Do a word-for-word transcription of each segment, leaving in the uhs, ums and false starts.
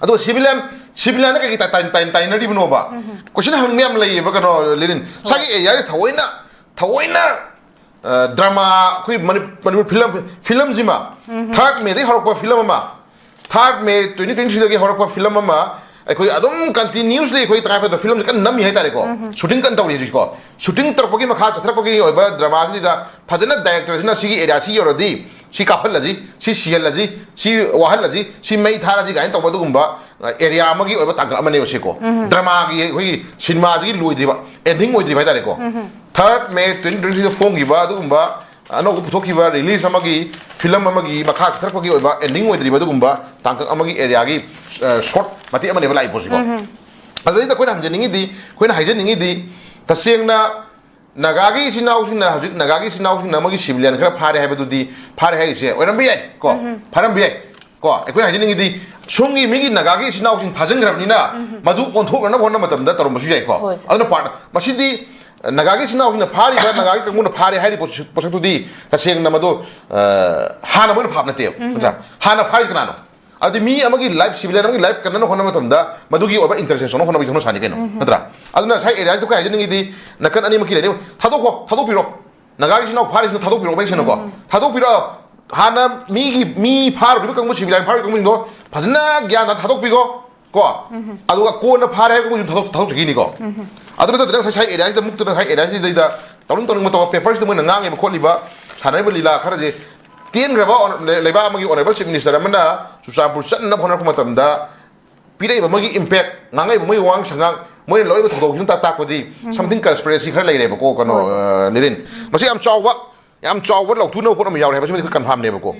ꯑꯗꯣ ꯁꯤꯚꯤꯂꯤꯌꯟ ꯁꯤꯚꯤꯂꯤꯌꯟꯅ ꯀꯩꯀꯩ ꯇꯥꯏ- ꯇꯥꯏ- ꯇꯥꯏ- ꯇꯥꯏꯅꯔꯤꯕꯅꯣꯕ? ꯀꯣꯏꯁꯟ ꯍꯪꯅꯤꯡꯕ ꯌꯥꯝ ꯂꯩꯌꯦꯕ, ꯀꯩꯅꯣ, ꯂꯤꯂꯤꯟ꯫ ꯁ꯭ꯋꯥꯏꯒꯤ ꯑꯦꯔꯤꯌꯥꯁꯦ ꯊꯑꯣꯏꯅ ꯊꯑꯣꯏꯅ ꯗ꯭ꯔꯃꯥ, ꯑꯩꯈꯣꯏ ꯃꯅꯤꯄꯨꯔ ꯐꯤꯂꯝ, ꯐꯤꯂꯝꯁꯤꯃ, ꯊꯥꯔꯠ ꯃꯦꯗꯒꯤ ꯍꯧꯔꯛꯄ ꯐꯤꯂꯝ ꯑꯃ, ꯊꯥꯔꯠ ꯃꯦ ꯇ꯭ꯋꯦꯟꯇꯤ ꯇ꯭ꯋꯦꯟꯇꯤ ꯊ꯭ꯔꯤꯗꯒꯤ ꯍꯧꯔꯛꯄ ꯐꯤꯂꯝ ꯑꯃ, ꯑꯩꯈꯣꯏ ꯑꯗꯨꯝ ꯀꯟꯇꯤꯅ꯭ꯌꯨꯁꯂꯤ ꯑꯩꯈꯣꯏ ꯇꯉꯥꯏ ꯐꯗꯕ ꯐꯤꯂꯝꯁꯦ ꯀꯟꯅ ꯅꯝꯃꯤ ꯍꯥꯏꯇꯥꯔꯦꯀꯣ꯫ ꯁꯨꯇꯤꯡ ꯀꯟꯅ ꯇꯧꯔꯤ ꯍꯧꯖꯤꯛꯀꯣ꯫ ꯁꯨꯇꯤꯡ ꯇꯧꯔꯛꯄꯒꯤ ꯃꯈꯥ ꯆꯠꯊꯔꯛꯄꯒꯤ ꯑꯣꯏꯕ ꯗ꯭ꯔꯃꯥꯁꯤꯗ ꯐꯖꯅ ꯗꯥꯏꯔꯦꯛꯇꯔꯁꯤꯅ ꯁꯤꯒꯤ ꯑꯦꯔꯤꯌꯥꯁꯤ ꯌꯧꯔꯗꯤ ꯁꯤ ꯀꯥꯞꯍꯜꯂꯁꯤ, ꯁꯤ ꯁꯤꯍꯜꯂꯁꯤ, ꯁꯤ ꯋꯥꯍꯜꯂꯁꯤ, ꯁꯤ ꯃꯩ ꯊꯥꯔꯁꯤ ꯀꯥꯏꯅ ꯇꯧꯕ ꯑꯗꯨꯒꯨꯝꯕ ꯑꯦꯔꯤꯌꯥ ꯑꯃꯒꯤ ꯑꯣꯏꯕ ꯇꯥꯡꯀꯛ ꯑꯃꯅꯦꯕ ꯁꯤꯀꯣ꯫ ꯗ꯭ꯔꯃꯥꯒꯤ ꯑꯩꯈꯣꯏꯒꯤ ꯁꯤꯅꯦꯃꯥꯁꯤꯒꯤ ꯂꯣꯏꯗ꯭ꯔꯤꯕ, ꯑꯦꯟꯗꯤꯡ ꯑꯣꯏꯗ꯭ꯔꯤꯕ ꯍꯥꯏꯇꯥꯔꯦꯀꯣ꯫ ꯊꯥꯔꯠ ꯃꯦ ꯇ꯭ꯋꯦꯟꯇꯤ ꯇ꯭ꯋꯦꯟꯇꯤ ꯊ꯭ꯔꯤꯗ ꯐꯣꯡꯈꯤꯕ ꯑꯗꯨꯒꯨꯝꯕ ꯑꯅꯧꯕ ꯄꯨꯊꯣꯛꯈꯤꯕ ꯔꯤꯂꯤꯖ ꯑꯃꯒꯤ ꯐꯤꯂꯝ ꯑꯃꯒꯤ ꯃꯈꯥ ꯆꯠꯊꯔꯛꯄꯒꯤ ꯑꯣꯏꯕ ꯑꯦꯟꯗꯤꯡ ꯑꯣꯏꯗ꯭ꯔꯤꯕ ꯑꯗꯨꯒꯨꯝꯕ ꯇꯥꯡꯀꯛ ꯑꯃꯒꯤ ꯑꯦꯔꯤꯌꯥꯒꯤ ꯁꯣꯔꯠ ꯃꯇꯦꯛ ꯑꯃꯅꯦꯕ ꯂꯥꯛꯏ ꯄꯣꯠꯁꯤꯀꯣ꯫ ꯑꯗꯩꯗ ꯑꯩꯈꯣꯏꯅ ꯍꯪꯖꯅꯤꯡꯉꯤꯗꯤ, ꯑꯩꯈꯣꯏꯅ ꯍꯥꯏꯖꯅꯤꯡꯉꯤꯗꯤ, ꯇꯁꯦꯡꯅ ꯅꯥꯒꯥꯒꯤ ꯏꯆꯤꯟ ꯏꯅꯥꯎꯁꯤꯡꯅ, ꯍꯧꯖꯤꯛ ꯅꯥꯒꯥꯒꯤ ꯏꯆꯤꯟ ꯏꯅꯥꯎꯁꯤꯡꯅ ꯑꯃꯒꯤ ꯁꯤꯚꯤꯂꯤꯌꯟ ꯈꯔ ꯐꯥꯔꯦ ꯍꯥꯏꯕꯗꯨꯗꯤ, ꯐꯥꯔꯦ ꯍꯥꯏꯔꯤꯁꯦ ꯑꯣꯏꯔꯝꯕ ꯌꯥꯏ ꯀꯣ, ꯐꯥꯔꯝꯕ ꯌꯥꯏ ꯀꯣ꯫ ꯑꯩꯈꯣꯏꯅ ꯍꯥꯏꯖꯅꯤꯡꯉꯤꯗꯤ, ꯁꯣꯝꯒꯤ ꯃꯤꯒꯤ ꯅꯥꯒꯥꯒꯤ ꯏꯆꯤꯟ ꯏꯅꯥꯎꯁꯤꯡ ꯐꯥꯖꯤꯟꯈ꯭ꯔꯕꯅꯤꯅ ꯃꯗꯨ ꯑꯣꯟꯊꯣꯛꯅꯅꯕ ꯍꯣꯠꯅꯕ ꯃꯇꯝꯗ ꯇꯧꯔꯝꯕꯁꯨ ꯌꯥꯏꯀꯣ꯫ ꯍꯣꯏ, ꯁꯥꯔ꯫ ꯑꯗꯨꯅ ꯄꯥꯔꯠ ꯃꯁꯤꯗꯤ ꯅꯥꯒꯥꯒꯤ ꯏꯆꯤꯟ ꯏꯅꯥꯎꯁꯤꯡꯅ ꯐꯥꯔꯤꯕ, ꯅꯥꯒꯥꯒꯤ ꯀꯥꯡꯕꯨꯅ ꯐꯥꯔꯦ ꯍꯥꯏꯔꯤꯕ ꯄꯣꯠꯁꯛ- ꯄꯣꯠꯁꯛꯇꯨꯗꯤ ꯇꯁꯦꯡꯅ ꯃꯗꯨ, ꯑ, ꯍꯥꯟꯅ ꯃꯣꯏꯅ ꯐꯥꯕ ꯅꯠꯇꯦꯕ, ꯅꯠꯇ꯭ꯔꯥ? ꯍꯥꯟꯅ ꯐꯥꯔꯤꯁꯤ ꯀꯅꯥꯅꯣ? ꯑꯗꯨꯗꯤ ꯃꯤ ꯑꯃꯒꯤ ꯂꯥꯏꯐ, ꯁꯤꯚꯤꯂꯤꯌꯟ ꯑꯃꯒꯤ ꯂꯥꯏꯐ ꯀꯟꯅꯅꯕ ꯍꯣꯠꯅꯕ ꯃꯇꯝꯗ ꯃꯗꯨꯒꯤ ꯑꯣꯏꯕ ꯏꯟꯇꯔꯁꯦꯛꯁꯟ ꯍꯣꯠꯅꯕꯒꯤ ꯍꯧꯅꯁꯥꯅꯤ ꯀꯩꯅꯣ, ꯅꯠꯇ꯭ꯔꯥ? ꯑꯗꯨꯅ ꯉꯁꯥꯏ ꯑꯦꯔꯤꯌꯥꯁꯤꯗ ꯑꯩꯈꯣꯏ ꯍꯥꯏꯖꯅꯤꯡꯉꯤꯗꯤ, ꯅꯥꯀꯟ ꯑꯅꯤꯃꯛꯀꯤ ꯂꯩꯔꯤꯕ, ꯊꯥꯗꯣꯛꯈꯣ, ꯊꯥꯗꯣꯛꯄꯤꯔꯣ꯫ ꯅꯥꯒꯥꯒꯤ ꯏꯆꯤꯟ ꯏꯅꯥꯎ ꯐꯥꯔꯤꯁꯤꯅ ꯊꯥꯗꯣꯛꯄꯤꯔꯣ, ꯃꯌꯦꯛ ꯁꯦꯡꯅꯀꯣ꯫ ꯊꯥꯗꯣꯛꯄꯤꯔꯣ꯫ ꯍꯥꯟꯅ ꯃꯤꯒꯤ, ꯃꯤ ꯐꯥꯔꯨꯔꯤꯕ ꯀꯥꯡꯕꯨ, ꯁꯤꯚꯤꯂꯤꯌꯟ ꯐꯥꯔꯨꯔꯤꯕ ꯀꯥꯡꯕꯨꯁꯤꯡꯗꯣ ꯐꯖꯅ ꯒ꯭ꯌꯥꯟ ꯇꯥꯅ ꯊꯥꯗꯣꯛꯄꯤꯈꯣ ꯀꯣ꯫ ꯑꯗꯨꯒ ꯀꯣꯟꯅ ꯐꯥꯔꯦ ꯍꯥꯏꯕ ꯀꯥꯡꯕꯨꯁꯤꯡ ꯊꯥꯗꯣꯛ-, ꯊꯥꯗꯣꯛꯆꯈꯤꯅꯤꯀꯣ꯫ ꯑꯗꯨ ꯅꯠꯇꯗꯅ ꯉꯁꯥꯏ, ꯉꯁꯥꯏ ꯑꯦꯔꯤꯌꯥꯁꯤꯗ ꯃꯨꯛꯇꯅ ꯉꯁꯥꯏ ꯑꯦꯔꯤꯌꯥꯁꯤꯗꯩꯗ ꯇꯧꯅꯤꯡ ꯇꯧꯅꯤꯡꯕ ꯇꯧꯕ, ꯄꯦꯄꯔꯁꯤꯗ ꯃꯣꯏꯅ ꯉꯥꯡꯉꯤꯕ ꯈꯣꯠꯂꯤꯕ, ꯁꯥꯟꯅꯔꯤꯕ ꯂꯤꯂꯥ ꯈꯔꯁꯦ ꯇꯦꯟꯈ꯭ꯔꯕ ꯑꯣ-, ꯂꯩ-, ꯂꯩꯕꯥꯛ ꯑꯃꯒꯤ ꯑꯣꯅꯔꯦꯕꯜ ꯆꯤꯐ ꯃꯤꯅꯤꯁꯇꯔ ꯑꯃꯅ ꯆꯨꯔꯆꯥꯟꯄꯨꯔ ꯆꯠꯅꯅꯕ ꯍꯣꯠꯅꯔꯛꯄ ꯃꯇꯝꯗ ꯄꯤꯔꯛꯏꯕ ꯃꯣꯏꯒꯤ ꯏꯝꯄꯦꯛ, ꯉꯥꯡꯉꯛꯏꯕ ꯃꯣꯏꯒꯤ ꯋꯥꯉꯥꯡ ꯁꯉꯥꯡ, ꯃꯣꯏꯅ ꯂꯧꯔꯤꯕ ꯊꯧꯗꯣꯛꯁꯤꯅ ꯇꯥꯛꯄꯗꯤ something conspiracy ꯈꯔ ꯂꯩꯔꯦꯕꯀꯣ, ꯀꯩꯅꯣ, ꯍꯣꯏ, ꯁꯥꯔ꯫ ꯑ, ꯂꯤꯂꯤꯟ꯫ ꯃꯁꯤ ꯌꯥꯝ ꯆꯥꯎꯕ, ꯌꯥꯝ ꯆꯥꯎꯕ ꯂꯥꯎꯊꯣꯛꯅꯕ ꯄꯣꯠ ꯑꯃ ꯌꯥꯎꯔꯦ ꯍꯥꯏꯕꯁꯤꯃꯗꯤ ꯑꯩꯈꯣꯏ ꯀꯟꯐꯥꯝꯅꯦꯕꯀꯣ꯫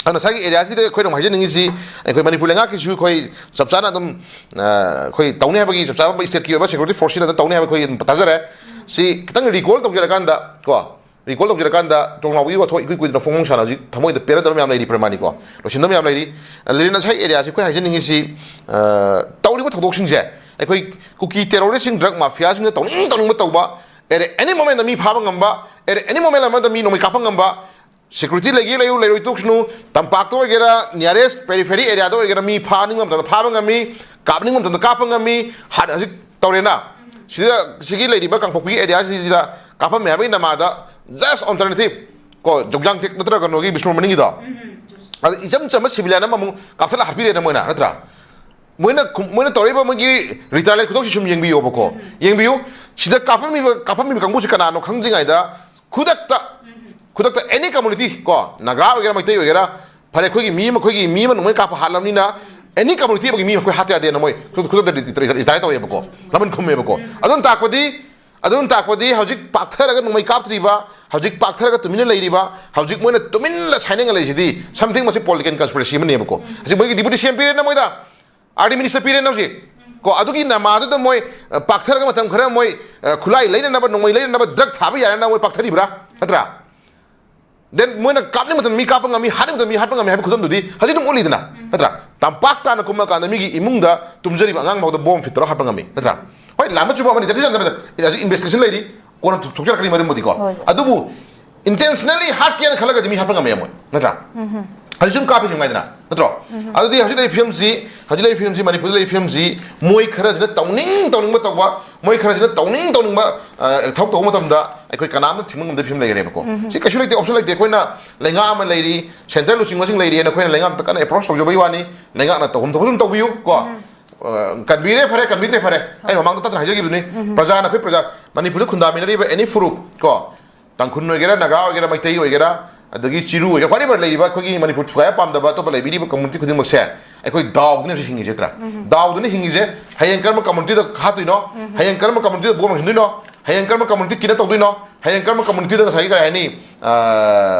ꯑꯗꯨꯅ ꯉꯁꯥꯏꯒꯤ ꯑꯦꯔꯤꯌꯥꯁꯤꯗ ꯑꯩꯈꯣꯏꯅ ꯑꯃꯨꯛ ꯍꯥꯏꯖꯅꯤꯡꯉꯤꯁꯤ, ꯑꯩꯈꯣꯏ ꯃꯅꯤꯄꯨꯔ ꯂꯩꯉꯥꯛꯀꯤꯁꯨ ꯑꯩꯈꯣꯏ ꯆꯞ ꯆꯥꯅ ꯑꯗꯨꯝ, ꯑ, ꯑꯩꯈꯣꯏ ꯇꯧꯅꯤ ꯍꯥꯏꯕꯒꯤ, ꯆꯞ ꯆꯥꯕ ꯏꯁꯇꯦꯠꯀꯤ ꯑꯣꯏꯕ ꯁꯦꯀ꯭ꯌꯨꯔꯤꯇꯤ ꯐꯣꯔꯁꯁꯤꯅ ꯑꯗꯨꯝ ꯇꯧꯅꯤ ꯍꯥꯏꯕ ꯑꯩꯈꯣꯏ ꯑꯗꯨꯝ ꯇꯥꯖꯔꯦ꯫ ꯁꯤ ꯈꯤꯇꯪ ꯔꯤꯀꯣꯜ ꯇꯧꯖꯔꯀꯥꯟꯗ ꯀꯣ, ꯔꯤꯀꯣꯜ ꯇꯧꯖꯔꯀꯥꯟꯗ ꯇ꯭ꯔꯣꯡꯅꯥꯎꯒꯤ ꯋꯥꯊꯣꯛ ꯏꯀꯨꯏ ꯀꯨꯏꯗꯅ ꯐꯣꯡ ꯐꯣꯡ ꯁꯥꯅ ꯍꯧꯖꯤꯛ ꯊꯃꯣꯏꯗ ꯄꯦꯟꯅꯗꯕ ꯃꯌꯥꯝ ꯂꯩꯔꯤ, ꯄ꯭ꯔꯃꯥꯅꯤꯀꯣ, ꯂꯣꯏꯁꯤꯟꯗꯕ ꯃꯌꯥꯝ ꯂꯩꯔꯤ꯫ ꯂꯤꯂꯤꯟ, ꯉꯁꯥꯏ ꯑꯦꯔꯤꯌꯥꯁꯤ ꯑꯩꯈꯣꯏꯅ ꯍꯥꯏꯖꯅꯤꯡꯉꯤꯁꯤ, ꯑ, ꯇꯧꯔꯤꯕ ꯊꯧꯗꯣꯛꯁꯤꯡꯁꯦ ꯑꯩꯈꯣꯏ ꯀꯨꯀꯤ ꯇꯦꯔꯣꯔꯤꯁꯁꯤꯡ, ꯗ꯭ꯔꯒ ꯃꯥꯐꯤꯌꯥꯁꯤꯡꯅ ꯇꯧꯅꯤꯡ ꯇꯧꯅꯤꯡꯕ ꯇꯧꯕ, at any moment ꯃꯤ ꯐꯥꯕ ꯉꯝꯕ, at any moment ꯑꯃꯗ ꯃꯤ ꯅꯣꯡꯃꯩ ꯀꯥꯞꯄ ꯉꯝꯕ, ꯁꯦꯀ꯭ꯌꯨꯔꯤꯇꯤ ꯂꯩꯒꯦ ꯂꯩꯌꯨ, ꯂꯩꯔꯣꯏ ꯇꯣꯛꯁꯅꯨ, ꯇꯝꯄꯥꯛꯇ ꯑꯣꯏꯒꯦꯔꯥ, ꯅꯤꯌꯔꯦꯁ ꯄꯦꯔꯤꯐꯦꯔꯤ ꯑꯦꯔꯤꯌꯥꯗ ꯑꯣꯏꯒꯦꯔꯥ, ꯃꯤ ꯐꯥꯅꯤꯡꯕ ꯃꯇꯝꯗ ꯐꯥꯕ ꯉꯝꯃꯤ, ꯀꯥꯞꯅꯤꯡꯕ ꯃꯇꯝꯗ ꯀꯥꯞꯄ ꯉꯝꯃꯤ꯫ ꯍꯥꯟꯅ ꯍꯧꯖꯤꯛ ꯇꯧꯔꯦꯅ, ꯁꯤꯗ, ꯁꯤꯒꯤ ꯂꯩꯔꯤꯕ ꯀꯥꯡꯄꯣꯛꯄꯤ ꯑꯦꯔꯤꯌꯥꯁꯤꯗ ꯀꯥꯞꯄꯝꯃꯦ ꯍꯥꯏꯕꯒꯤ ꯅꯃꯥꯗ just alternative ꯀꯣ, ꯖꯣꯡꯖꯥꯡ ꯇꯦꯛ ꯅꯠꯇ꯭ꯔꯒ ꯀꯩꯅꯣꯒꯤ ꯕꯤꯁꯅꯨ ꯃꯅꯤꯡꯒꯤꯗꯣ, ꯑꯗ ꯏꯆꯝ ꯆꯝꯕ ꯁꯤꯚꯤꯂꯤꯌꯥꯟ ꯑꯃꯃꯨꯛ ꯀꯥꯞꯊꯠꯂ ꯍꯥꯠꯄꯤꯔꯦꯅ ꯃꯣꯏꯅ, ꯅꯠꯇ꯭ꯔꯥ? ꯃꯣꯏꯅ ꯈꯨꯝ-, ꯃꯣꯏꯅ ꯇꯧꯔꯛꯏꯕ ꯃꯣꯏꯒꯤ ꯔꯤꯇꯥꯂꯦꯟ ꯈꯨꯗꯣꯛꯁꯤ ꯁꯨꯝ ꯌꯦꯡꯕꯤꯌꯣꯕꯀꯣ꯫ ꯌꯦꯡꯕꯤꯌꯨ, ꯁꯤꯗ ꯀꯥꯞꯄꯝꯃꯤꯕ, ꯀꯥꯞꯄꯝꯃꯤꯕ ꯀꯥꯡꯕꯨꯁꯤ ꯀꯅꯥꯅꯣ ꯈꯪꯗ꯭ꯔꯤꯉꯩꯗ ꯈꯨꯗꯛꯇ, ꯈꯨꯗꯛꯇ ꯑꯦꯅꯤ ꯀꯝꯃꯨꯅꯤꯇꯤ ꯀꯣ, ꯅꯥꯒꯥ ꯑꯣꯏꯒꯦꯔꯥ, ꯃꯩꯇꯩ ꯑꯣꯏꯒꯦꯔꯥ, ꯐꯔꯦ, ꯑꯩꯈꯣꯏꯒꯤ ꯃꯤ ꯑꯃ, ꯑꯩꯈꯣꯏꯒꯤ ꯃꯤ ꯑꯃ ꯅꯣꯡꯃꯩ ꯀꯥꯞꯄ ꯍꯥꯠꯂꯕꯅꯤꯅ ꯑꯦꯅꯤ ꯀꯝꯃꯨꯅꯤꯇꯤ ꯑꯃꯒꯤ ꯃꯤ ꯑꯩꯈꯣꯏ ꯍꯥꯠꯇ ꯌꯥꯗꯦꯅ ꯃꯣꯏ ꯈꯨꯗꯛ-, ꯈꯨꯗꯛꯇ ꯔꯤ-, ꯔꯤ-, ꯔꯤꯇꯥꯌꯔ ꯇꯧꯋꯦꯕꯀꯣ, ꯂꯃꯟ ꯈꯨꯝꯃꯦꯕꯀꯣ꯫ ꯑꯗꯨꯅ ꯇꯥꯛꯄꯗꯤ, ꯑꯗꯨꯅ ꯇꯥꯛꯄꯗꯤ ꯍꯧꯖꯤꯛ ꯄꯥꯛꯊꯔꯒ ꯅꯣꯡꯃꯩ ꯀꯥꯞꯇ꯭ꯔꯤꯕ, ꯍꯧꯖꯤꯛ ꯄꯥꯛꯊꯔꯒ ꯇꯨꯃꯤꯟꯅ ꯂꯩꯔꯤꯕ, ꯍꯧꯖꯤꯛ ꯃꯣꯏꯅ ꯇꯨꯃꯤꯟꯅ ꯁꯥꯏꯅꯤꯡꯉ ꯂꯩꯔꯤꯁꯤꯗꯤ something ꯃꯁꯤ ꯄꯣꯂꯤꯇꯤꯀꯦꯜ ꯀꯟꯁꯄꯤꯔꯦꯁꯤ ꯑꯃꯅꯦꯕꯀꯣ꯫ ꯍꯧꯖꯤꯛ ꯃꯣꯏꯒꯤ ꯗꯤꯄꯨꯇꯤ ꯁꯤ ꯑꯦꯝ ꯄꯤꯔꯦꯅ ꯃꯣꯏꯗ, ꯑꯥꯔ ꯗꯤ ꯃꯤꯅꯤꯁꯇꯔ ꯄꯤꯔꯦꯅ ꯍꯧꯖꯤꯛ ꯀꯣ, ꯑꯗꯨꯒꯤ ꯅꯃꯥꯗꯨꯗ ꯃꯣꯏ, ꯑ, ꯄꯥꯛꯊꯔꯒ ꯃꯇꯝ ꯈꯔ ꯃꯣꯏ, ꯑ, ꯈꯨꯠꯂꯥꯏ ꯂꯩꯅꯅꯕ, ꯅꯣꯡꯃꯩ ꯂꯩꯅꯅꯕ ꯗ꯭ꯔꯒ ꯊꯥꯕ ꯌꯥꯅꯅꯕ ꯃꯣꯏ ꯄꯥꯛꯊꯔꯤꯕ꯭ꯔꯥ? ꯅꯠꯇ꯭ꯔꯥ? Then ꯃꯣꯏꯅ ꯀꯥꯞꯅꯤꯡ ꯃꯇꯝꯗ ꯃꯤ ꯀꯥꯞꯄ ꯉꯝꯃꯤ, ꯍꯥꯠꯅꯤꯡ ꯃꯇꯝꯗ ꯃꯤ ꯍꯥꯠꯄ ꯉꯝꯃꯤ ꯍꯥꯏꯕ ꯈꯨꯗꯝꯗꯨꯗꯤ ꯍꯧꯖꯤꯛ ꯑꯗꯨꯝ ꯎꯠꯂꯤꯗꯅ, ꯅꯠꯇ꯭ꯔꯥ? ꯇꯝꯄꯥꯛ ꯇꯥꯅ ꯀꯨꯝꯃꯀꯥꯟꯗ ꯃꯤꯒꯤ ꯏꯃꯨꯡꯗ ꯇꯨꯝꯖꯔꯤꯕ ꯑꯉꯥꯡ ꯐꯥꯎꯗ ꯕꯣꯝ ꯐꯤꯠ ꯇꯧꯔꯒ ꯍꯥꯠꯄ ꯉꯝꯃꯤ, ꯅꯠꯇ꯭ꯔꯥ? ꯍꯣꯏ, ꯂꯥꯟꯕ ꯆꯨꯝꯕ ꯑꯃꯅꯤ, that is another matter꯫ ꯍꯧꯖꯤꯛ ꯏꯟꯚꯦꯁꯇꯤꯒꯦꯁꯟ ꯂꯩꯔꯤ, ꯀꯣꯟꯅ ꯊꯣꯛ-, ꯊꯣꯛꯆꯔꯛꯀꯅꯤ ꯃꯔꯝꯕꯨꯗꯤꯀꯣ꯫ ꯍꯣꯏ, ꯁꯔ꯫ ꯑꯗꯨꯕꯨ intentionally ꯍꯥꯠꯀꯦꯅ ꯈꯜꯂꯒꯗꯤ ꯃꯤ ꯍꯥꯠꯄ ꯉꯝꯃꯦ ꯃꯣꯏ, ꯅꯠꯇ꯭ꯔꯥ? ꯍꯧꯖꯤꯛ ꯁꯨꯝ ꯀꯥꯞꯄꯤꯁꯤ ꯉꯥꯏꯗꯅ, ꯅꯠꯇ꯭ꯔꯣ? ꯑꯗꯨꯗꯤ ꯍꯧꯖꯤꯛ ꯂꯩꯔꯤꯕ ꯐꯤꯕꯝꯁꯤ, ꯍꯧꯖꯤꯛ ꯂꯩꯔꯤꯕ ꯐꯤꯕꯝꯁꯤ, ꯃꯅꯤꯄꯨꯔꯗ ꯂꯩꯔꯤꯕ ꯐꯤꯕꯝꯁꯤ, ꯃꯣꯏ ꯈꯔꯁꯤꯅ ꯇꯧꯅꯤꯡ ꯇꯧꯅꯤꯡꯕ ꯇꯧꯕ, ꯃꯣꯏ ꯈꯔꯁꯤꯅ ꯇꯧꯅꯤꯡ ꯇꯧꯅꯤꯡꯕ, ꯑ, ꯊꯕꯛ ꯇꯧꯕ ꯃꯇꯝꯗ ꯑꯩꯈꯣꯏ ꯀꯅꯥꯝꯇ ꯊꯤꯡꯕ ꯉꯝꯗꯕ ꯐꯤꯕꯝ ꯂꯩꯈ꯭ꯔꯦꯕꯀꯣ꯫ ꯁꯤ ꯀꯩꯁꯨ ꯂꯩꯇꯦ, ꯑꯣꯞꯁꯟ ꯂꯩꯇꯦ꯫ ꯑꯩꯈꯣꯏꯅ ꯂꯩꯉꯥꯛ ꯑꯃ ꯂꯩꯔꯤ, ꯁꯦꯟꯇꯔ ꯂꯨꯆꯤꯡꯕꯁꯤꯡ ꯂꯩꯔꯤ ꯍꯥꯏꯅ ꯑꯩꯈꯣꯏꯅ ꯂꯩꯉꯥꯛꯇ ꯀꯟꯅ ꯑꯦꯄ꯭ꯔꯣꯁ ꯇꯧꯖꯕꯒꯤ ꯋꯥꯅꯤ꯫ ꯂꯩꯉꯥꯛꯅ ꯇꯧꯐꯝ ꯊꯣꯛꯄ ꯁꯨꯝ ꯇꯧꯕꯤꯌꯨ ꯀꯣ꯫ ꯑ, ꯀꯟꯕꯤꯔꯦ ꯐꯔꯦ, ꯀꯟꯕꯤꯗ꯭ꯔꯦ ꯐꯔꯦ꯫ ꯑꯩꯅ ꯃꯃꯥꯡꯗ ꯇꯠꯇꯅ ꯍꯥꯏꯖꯈꯤꯕꯗꯨꯅꯤ, ꯄ꯭ꯔꯖꯥꯅ ꯑꯩꯈꯣꯏ ꯄ꯭ꯔꯖꯥ, ꯃꯅꯤꯄꯨꯔꯗ ꯈꯨꯟꯗꯥꯃꯤꯟꯅꯔꯤꯕ ꯑꯦꯅꯤ ꯐꯨꯔꯨꯞ ꯀꯣ, ꯇꯥꯡꯈꯨꯜ ꯑꯣꯏꯒꯦꯔꯥ, ꯅꯥꯒꯥ ꯑꯣꯏꯒꯦꯔꯥ, ꯃꯩꯇꯩ ꯑꯣꯏꯒꯦꯔꯥ, ꯑꯗꯒꯤ ꯆꯤꯔꯨ ꯑꯣꯏꯒꯦꯔꯥ, whatever ꯂꯩꯔꯤꯕ ꯑꯩꯈꯣꯏꯒꯤ ꯃꯅꯤꯄꯨꯔ ꯊꯨꯒꯥꯏꯕ ꯄꯥꯝꯗꯕ ꯑꯇꯣꯞꯄ ꯂꯩꯕꯤꯔꯤꯕ ꯀꯝꯃ꯭ꯌꯨꯅꯤꯇꯤ ꯈꯨꯗꯤꯡꯃꯛꯁꯦ ꯑꯩꯈꯣꯏ ꯗꯥꯎꯗꯅꯦ ꯍꯧꯖꯤꯛ ꯍꯤꯡꯉꯤꯁꯦ, ꯅꯠꯇ꯭ꯔꯥ? ꯗꯥꯎꯗꯅ ꯍꯤꯡꯉꯤꯁꯦ꯫ ꯍꯌꯦꯡ ꯀꯔꯝꯕ ꯀꯝꯃ꯭ꯌꯨꯅꯤꯇꯤꯗ ꯍꯥꯠꯇꯣꯏꯅꯣ? ꯍꯌꯦꯡ ꯀꯔꯝꯕ ꯀꯝꯃ꯭ꯌꯨꯅꯤꯇꯤꯗ ꯕꯣꯝ ꯂꯪꯁꯤꯟꯗꯣꯏꯅꯣ? ꯍꯌꯦꯡ ꯀꯔꯝꯕ ꯀꯝꯃ꯭ꯌꯨꯅꯤꯇꯤ ꯀꯤꯗꯅꯦꯞ ꯇꯧꯗꯣꯏꯅꯣ? ꯍꯌꯦꯡ ꯀꯔꯝꯕ ꯀꯝꯃ꯭ꯌꯨꯅꯤꯇꯤꯗ ꯉꯁꯥꯏꯒꯤ ꯀꯔꯤ ꯍꯥꯏꯅꯤ, ꯑ,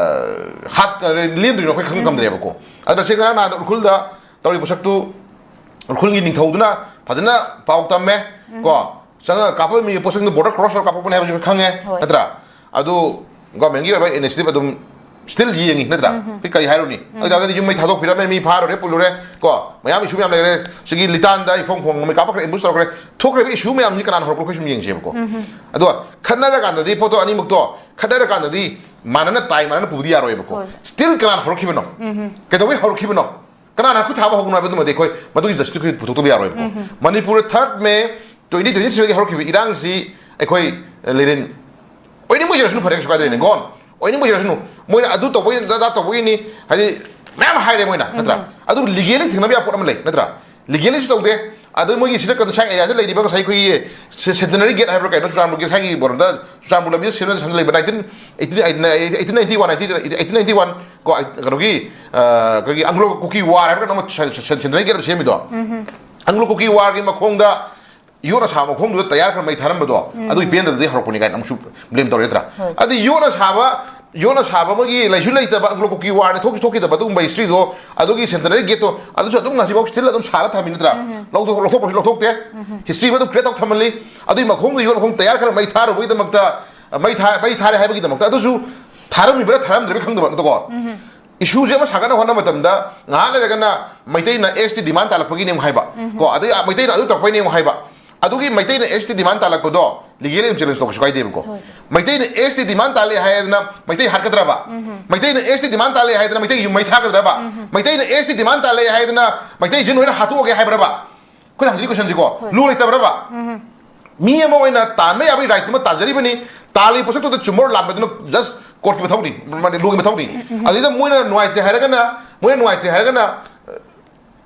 ꯍꯥꯠ-, ꯂꯦꯟꯗꯣꯏꯅꯣ ꯑꯩꯈꯣꯏ ꯈꯪ ꯉꯝꯗ꯭ꯔꯦꯕꯀꯣ꯫ ꯑꯗ ꯁꯤ ꯉꯔꯥꯡ ꯅꯍꯥꯟ ꯎꯈ꯭ꯔꯨꯜꯗ ꯇꯧꯔꯤꯕ ꯄꯣꯠꯁꯛꯇꯨ ꯎꯈ꯭ꯔꯨꯜꯒꯤ ꯅꯤꯡꯊꯧꯗꯨꯅ ꯐꯖꯅ ꯄꯥꯎ ꯇꯝꯃꯦ ꯀꯣ꯫ ꯆꯪꯉꯒ ꯀꯥꯞꯄꯝꯃꯤ ꯄꯣꯠꯁꯛꯇꯨ ꯕꯣꯔꯗꯔ ꯀ꯭ꯔꯣꯁ ꯇꯧꯔꯒ ꯀꯥꯞꯄꯛꯄꯅꯦ ꯍꯥꯏꯕꯁꯨ ꯈꯪꯉꯦ, ꯍꯣꯏ꯫ ꯅꯠꯇ꯭ꯔꯥ? ꯑꯗꯨ ꯒꯣꯔꯃꯦꯟꯒꯤ ꯑꯣꯏꯕ ꯏꯅꯤꯁꯤꯌꯦꯇꯤꯚ ꯑꯗꯨꯝ ꯁ꯭ꯇꯤꯜ ꯌꯦꯡꯉꯤ, ꯅꯠꯇ꯭ꯔꯥ? ꯑꯩꯈꯣꯏ ꯀꯔꯤ ꯍꯥꯏꯔꯨꯅꯤ? ꯑꯗꯨ ꯑꯣꯏꯇꯥꯔꯒꯗꯤ ꯌꯨꯝ ꯃꯩ ꯊꯥꯗꯣꯛꯄꯤꯔꯝꯃꯦ, ꯃꯤ ꯐꯥꯔꯨꯔꯦ, ꯄꯨꯜꯂꯨꯔꯦ ꯀꯣ, ꯃꯌꯥꯝ ꯏꯁꯨ ꯃꯌꯥꯝ ꯂꯩꯈ꯭ꯔꯦ꯫ ꯁꯤꯒꯤ ꯂꯤꯇꯥꯟꯗ ꯏꯐꯣꯡ ꯐꯣꯡ ꯅꯣꯡꯃꯩ ꯀꯥꯞꯄꯛꯈ꯭ꯔꯦ, ꯑꯦꯝꯕꯨꯁ ꯇꯧꯔꯛꯈ꯭ꯔꯦ, ꯊꯣꯛꯈ꯭ꯔꯤꯕ ꯏꯁꯨ ꯃꯌꯥꯝꯁꯤ ꯀꯅꯥꯅ ꯍꯧꯔꯛꯄꯅꯣ ꯑꯩꯈꯣꯏ ꯁꯨꯝ ꯌꯦꯡꯁꯦꯕꯀꯣ꯫ ꯑꯗꯣ ꯈꯠꯅꯔꯀꯥꯟꯗꯗꯤ ꯄꯣꯠꯇꯣ ꯑꯅꯤꯃꯛꯇꯣ ꯈꯠꯅꯔꯀꯥꯟꯗꯗꯤ ꯃꯥꯟꯅꯅ ꯇꯥꯏ, ꯃꯥꯟꯅꯅ ꯄꯨꯕꯗꯤ ꯌꯥꯔꯣꯏꯕꯀꯣ꯫ ꯍꯣꯏ꯫ Still ꯀꯅꯥꯅ ꯍꯧꯔꯛꯈꯤꯕꯅꯣ? ꯀꯩꯗꯧꯕꯩ ꯍꯧꯔꯛꯈꯤꯕꯅꯣ? ꯀꯅꯥꯅ ꯈꯨꯠ ꯊꯥꯕ ꯍꯧꯕꯅꯣ ꯍꯥꯏꯕꯗꯨꯃꯗꯤ ꯑꯩꯈꯣꯏ ꯃꯗꯨꯒꯤ justice ꯑꯩꯈꯣꯏ ꯄꯨꯊꯣꯛꯇꯕ ꯌꯥꯔꯣꯏꯕꯀꯣ꯫ ꯃꯅꯤꯄꯨꯔꯗ third May twenty twenty-three ꯗꯒꯤ ꯍꯧꯔꯛꯈꯤꯕ ꯏꯔꯥꯡꯁꯤ ꯑꯩꯈꯣꯏ ꯂꯩꯔꯦꯟ ꯑꯣꯏꯅꯤꯡꯕ ꯑꯣꯏꯖꯔꯁꯅꯨ, ꯐꯔꯦ, ꯀꯩꯁꯨ ꯀꯥꯏꯗꯦ꯫ ꯒꯣꯟ ꯑꯣꯏꯅꯤꯡꯕ ꯑꯣꯏꯖꯔꯁꯅꯨ꯫ ꯃꯣꯏꯅ ꯑꯗꯨ ꯇꯧꯕꯒꯤꯅꯤ, ꯑꯗꯥ ꯇꯧꯕꯒꯤꯅꯤ ꯍꯥꯏꯗꯤ ꯃꯌꯥꯝ ꯍꯥꯏꯔꯦ ꯃꯣꯏꯅ, ꯅꯠꯇ꯭ꯔꯥ? ꯑꯗꯨꯕꯨ legally ꯊꯤꯡꯅꯕ ꯌꯥꯕ ꯄꯣꯠ ꯑꯃ ꯂꯩ, ꯅꯠꯇ꯭ꯔꯥ? Legally ꯁꯨ ꯇꯧꯗꯦ꯫ ꯑꯗꯨ ꯃꯣꯏꯒꯤ ꯁꯤꯗ ꯀꯟꯁꯥꯏ ꯑꯦꯔꯤꯌꯥꯗ ꯂꯩꯔꯤꯕ ꯉꯁꯥꯏ ꯑꯩꯈꯣꯏꯒꯤ ꯁꯦ-, Centenary Gate ꯍꯥꯏꯕ꯭ꯔꯥ ꯀꯩꯅꯣ, ꯆꯨꯔꯆꯥꯟꯄꯨꯔꯒꯤ ꯉꯁꯥꯏꯒꯤ ꯕꯣꯔꯗꯔꯗ ꯆꯨꯔꯆꯥꯟꯄꯨꯔ ꯂꯝꯕꯤꯗ ꯁꯦꯝꯖꯤꯟ ꯁꯥꯖꯤꯟ ꯂꯩꯕ nineteen eighteen, eighteen ninety-one, eighteen ninety-one ꯀꯣ, ꯀꯩꯅꯣꯒꯤ, ꯑ, ꯑꯩꯈꯣꯏꯒꯤ Anglo Kuki War ꯍꯥꯏꯕ꯭ꯔꯥ ꯀꯩꯅꯣꯝꯃ ꯁꯦ-, ꯁꯦ-, Centenary Gate ꯑꯃ ꯁꯦꯝꯃꯤꯗꯣ꯫ Anglo Kuki War ꯒꯤ ꯃꯈꯣꯡꯗ ꯌꯣꯠꯅ ꯁꯥꯕ ꯃꯈꯣꯡꯗꯨꯗ ꯇꯌꯥꯔ ꯈꯔ ꯃꯩ ꯊꯥꯔꯝꯕꯗꯣ, ꯑꯗꯨꯒꯤ ꯄꯦꯟꯗꯕꯗꯒꯤ ꯍꯧꯔꯛꯄꯅꯤ ꯀꯥꯏꯅ ꯑꯃꯨꯛꯁꯨ blame ꯇꯧꯔꯦ, ꯅꯠꯇ꯭ꯔꯥ? ꯍꯣꯏ꯫ ꯑꯗꯨ ꯌꯣꯠꯅ ꯁꯥꯕ, ꯌꯣꯠꯅ ꯁꯥꯕ ꯑꯃꯒꯤ ꯂꯩꯁꯨ ꯂꯩꯇꯕ, Anglo Kuki War ꯅ ꯊꯣꯛꯁꯨ ꯊꯣꯛꯈꯤꯗꯕ ꯑꯗꯨꯒꯨꯝꯕ history ꯗꯣ, ꯑꯗꯨꯒꯤ Centenary Gate ꯇꯣ, ꯑꯗꯨꯁꯨ ꯑꯗꯨꯝ ꯉꯁꯤꯐꯥꯎ still ꯑꯗꯨꯝ ꯁꯥꯔ ꯊꯝꯃꯤ, ꯅꯠꯇ꯭ꯔꯥ? ꯂꯧꯊꯣꯛ-, ꯂꯧꯊꯣꯛꯄꯁꯨ ꯂꯧꯊꯣꯛꯇꯦ꯫ History ꯃꯗꯨ create ꯇꯧ ꯊꯝꯃꯜꯂꯤ꯫ ꯑꯗꯨꯒꯤ ꯃꯈꯣꯡꯗ ꯌꯣꯠ ꯃꯈꯣꯡ ꯇꯌꯥꯔ ꯈꯔ ꯃꯩ ꯊꯥꯔꯨꯕꯒꯤꯗꯃꯛꯇ, ꯃꯩ ꯊꯥ-, ꯃꯩ ꯊꯥꯔꯦ ꯍꯥꯏꯕꯒꯤꯗꯃꯛꯇ, ꯑꯗꯨꯁꯨ ꯊꯥꯔꯝꯃꯤꯕ꯭ꯔꯥ ꯊꯥꯔꯝꯗ꯭ꯔꯤꯕ꯭ꯔꯥ ꯈꯪꯗꯕ, ꯅꯠꯇ꯭ꯔꯀꯣ? Issue ꯁꯦ ꯑꯃ ꯁꯥꯒꯠꯅ ꯍꯣꯠꯅꯕ ꯃꯇꯝꯗ, ꯉꯥꯏꯍꯥꯛ ꯂꯩꯔꯒꯅ ꯃꯩꯇꯩꯅ S T demand ꯇꯥꯜꯂꯛꯄꯒꯤꯅꯦ ꯑꯃꯨꯛ ꯍꯥꯏꯕ꯫ ꯀꯣ, ꯑꯗꯩ ꯃꯩꯇꯩꯅ ꯑꯗꯨ ꯇꯧꯔꯛꯄꯩꯅꯦ ꯑꯃꯨꯛ ꯍꯥꯏꯕ꯫ ꯑꯗꯨꯒꯤ ꯃꯩꯇꯩꯅ S T demand ꯇꯥꯜꯂꯛꯄꯗꯣ legally ꯑꯗꯨꯝ challenge ꯇꯧꯕꯁꯨ ꯀꯥꯏꯗꯦꯕꯀꯣ꯫ ꯍꯣꯏ, sir꯫ ꯃꯩꯇꯩꯅ S T demand ꯇꯥꯜꯂꯦ ꯍꯥꯏꯗꯅ ꯃꯩꯇꯩ ꯍꯥꯠꯀꯗ꯭ꯔꯕ? ꯃꯩꯇꯩꯅ S T demand ꯇꯥꯜꯂꯦ ꯍꯥꯏꯗꯅ ꯃꯩꯇꯩ ꯌꯨꯝ ꯃꯩ ꯊꯥꯒꯗ꯭ꯔꯕ? ꯃꯩꯇꯩꯅ S T demand ꯇꯥꯜꯂꯦ ꯍꯥꯏꯗꯅ ꯃꯩꯇꯩꯁꯤ ꯂꯣꯏꯅ ꯍꯥꯠꯇꯣꯛꯑꯒꯦ ꯍꯥꯏꯕ꯭ꯔꯕ? ꯑꯩꯈꯣꯏꯅ ꯍꯪꯖꯔꯤ question ꯁꯤꯀꯣ, ꯍꯣꯏ꯫ Law ꯂꯩꯇꯕ꯭ꯔꯕ? ꯃꯤ ꯑꯃ ꯑꯣꯏꯅ ꯇꯥꯟꯕ ꯌꯥꯕꯒꯤ right ꯇꯨꯃ ꯇꯥꯟꯖꯔꯤꯕꯅꯤ꯫ ꯇꯥꯜꯂꯤ ꯄꯣꯠꯁꯛꯇꯨꯗ ꯆꯨꯝꯕ ꯂꯥꯟꯕꯗꯨꯅ just court ꯀꯤ ꯃꯊꯧꯅꯤ, ꯃꯥꯅꯤ, law ꯒꯤ ꯃꯊꯧꯅꯤ꯫ ꯑꯗꯨꯗ ꯃꯣꯏꯅ ꯅꯨꯡꯉꯥꯏꯇ꯭ꯔꯦ ꯍꯥꯏꯔꯒꯅ, ꯃꯣꯏꯅ ꯅꯨꯡꯉꯥꯏꯇ꯭ꯔꯦ ꯍꯥꯏꯔꯒꯅ,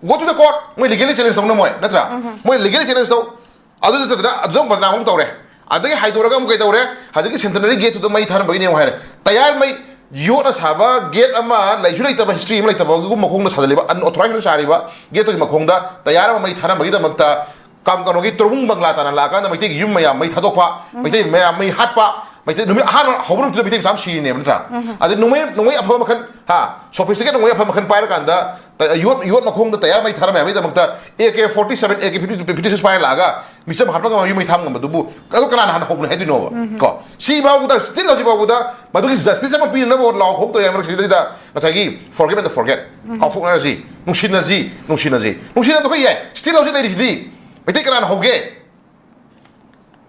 go to the court, ꯃꯣꯏ legally challenge ꯇꯧꯅ ꯃꯣꯏ, ꯅꯠꯇ꯭ꯔꯥ? ꯃꯣꯏ legally challenge ꯇꯧ꯫ ꯑꯗꯨ ꯅꯠꯇꯗꯅ ꯑꯗꯨꯝ ꯕꯗꯅꯥꯝ ꯑꯃꯨꯛ ꯇꯧꯔꯦ꯫ ꯑꯗꯒꯤ ꯍꯥꯏꯗꯣꯔꯒ ꯑꯃꯨꯛ ꯀꯩ ꯇꯧꯔꯦ? ꯍꯧꯖꯤꯛꯀꯤ Centenary Gate ꯇꯨꯗ ꯃꯩ ꯊꯥꯔꯝꯕꯒꯤꯅꯦ ꯑꯃꯨꯛ ꯍꯥꯏꯔꯦ꯫ ꯇꯌꯥꯔ ꯃꯩ, ꯌꯣꯠꯅ ꯁꯥꯕ gate ꯑꯃ, ꯂꯩꯁꯨ ꯂꯩꯇꯕ, history ꯑꯃ ꯂꯩꯇꯕ, ꯑꯗꯨꯒꯨꯝꯕ ꯃꯈꯣꯡꯗ ꯁꯥꯖꯜꯂꯤꯕ, unauthorized ꯑꯣꯏꯅ ꯁꯥꯔꯤꯕ gate ꯇꯨꯒꯤ ꯃꯈꯣꯡꯗ ꯇꯌꯥꯔ ꯑꯃ ꯃꯩ ꯊꯥꯔꯝꯕꯒꯤꯗꯃꯛꯇ ꯀꯥꯡ-, ꯀꯩꯅꯣꯒꯤ ꯇ꯭ꯔꯣꯕꯨꯡ ꯕꯪꯒ꯭ꯂꯥ ꯇꯥꯅ ꯂꯥꯛꯑꯀꯥꯟꯗ ꯃꯩꯇꯩꯒꯤ ꯌꯨꯝ ꯃꯌꯥꯝ ꯃꯩ ꯊꯥꯗꯣꯛꯄ, ꯃꯩꯇꯩ ꯃꯌꯥꯝ ꯃꯩ ꯍꯥꯠꯄ, ꯃꯩꯇꯩ ꯅꯨꯃꯤꯠ ꯑꯍꯥꯟꯕ ꯍꯧꯕ ꯅꯨꯃꯤꯠꯇꯨꯗ ꯃꯩꯇꯩ ꯃꯆꯥ ꯑꯃ ꯁꯤꯔꯤꯅꯦꯕ, ꯅꯠꯇ꯭ꯔꯥ? ꯑꯗꯩ ꯅꯣꯡꯃꯩ, ꯅꯣꯡꯃꯩ ꯑꯐꯕ ꯃꯈꯜ, ꯍꯥ, sophisticated ꯅꯣꯡꯃꯩ ꯑꯐꯕ ꯃꯈꯜ ꯄꯥꯏꯔꯀꯥꯟꯗ, ꯇ-, ꯌꯣꯠ, ꯌꯣꯠ ꯃꯈꯣꯡꯗ ꯇꯌꯥꯔ ꯃꯩ ꯊꯥꯔꯝꯃꯦ ꯍꯥꯏꯕꯒꯤꯗꯃꯛꯇ A K forty seven, A K fifty, fifty six ꯄꯥꯏꯔ ꯂꯥꯛꯑꯒ ꯃꯤꯆꯝ ꯍꯥꯠꯄ ꯉꯝꯕ ꯌꯨꯝ ꯃꯩ ꯊꯥꯕ ꯉꯝꯕꯗꯨꯕꯨ ꯑꯗꯨ ꯀꯅꯥꯅ ꯍꯥꯟꯅ ꯍꯧꯕꯅꯣ ꯍꯥꯏꯗꯣꯏꯅꯣꯕ? ꯀꯣ? ꯁꯤ ꯐꯥꯎꯕꯗ, still ꯍꯧꯖꯤꯛ ꯐꯥꯎꯕꯗ ꯃꯗꯨꯒꯤ justice ꯑꯃ ꯄꯤꯅꯅꯕ ꯂꯥꯎ ꯈꯣꯡ ꯇꯧꯔꯤ ꯍꯥꯏꯕ ꯃꯔꯛꯁꯤꯗꯩꯗ ꯉꯁꯥꯏꯒꯤ forgive and forget, ꯀꯥꯎꯊꯣꯛꯅꯔꯁꯤ, ꯅꯨꯡꯁꯤꯅꯁꯤ, ꯅꯨꯡꯁꯤꯅꯁꯤ꯫ ꯅꯨꯡꯁꯤꯅꯕꯗꯣ ꯑꯩꯈꯣꯏ ꯌꯥꯏ, still ꯍꯧꯖꯤꯛ ꯂꯩꯔꯤꯁꯤꯗꯤ꯫ ꯃꯩꯇꯩ ꯀꯅꯥꯅ ꯍꯧꯒꯦ?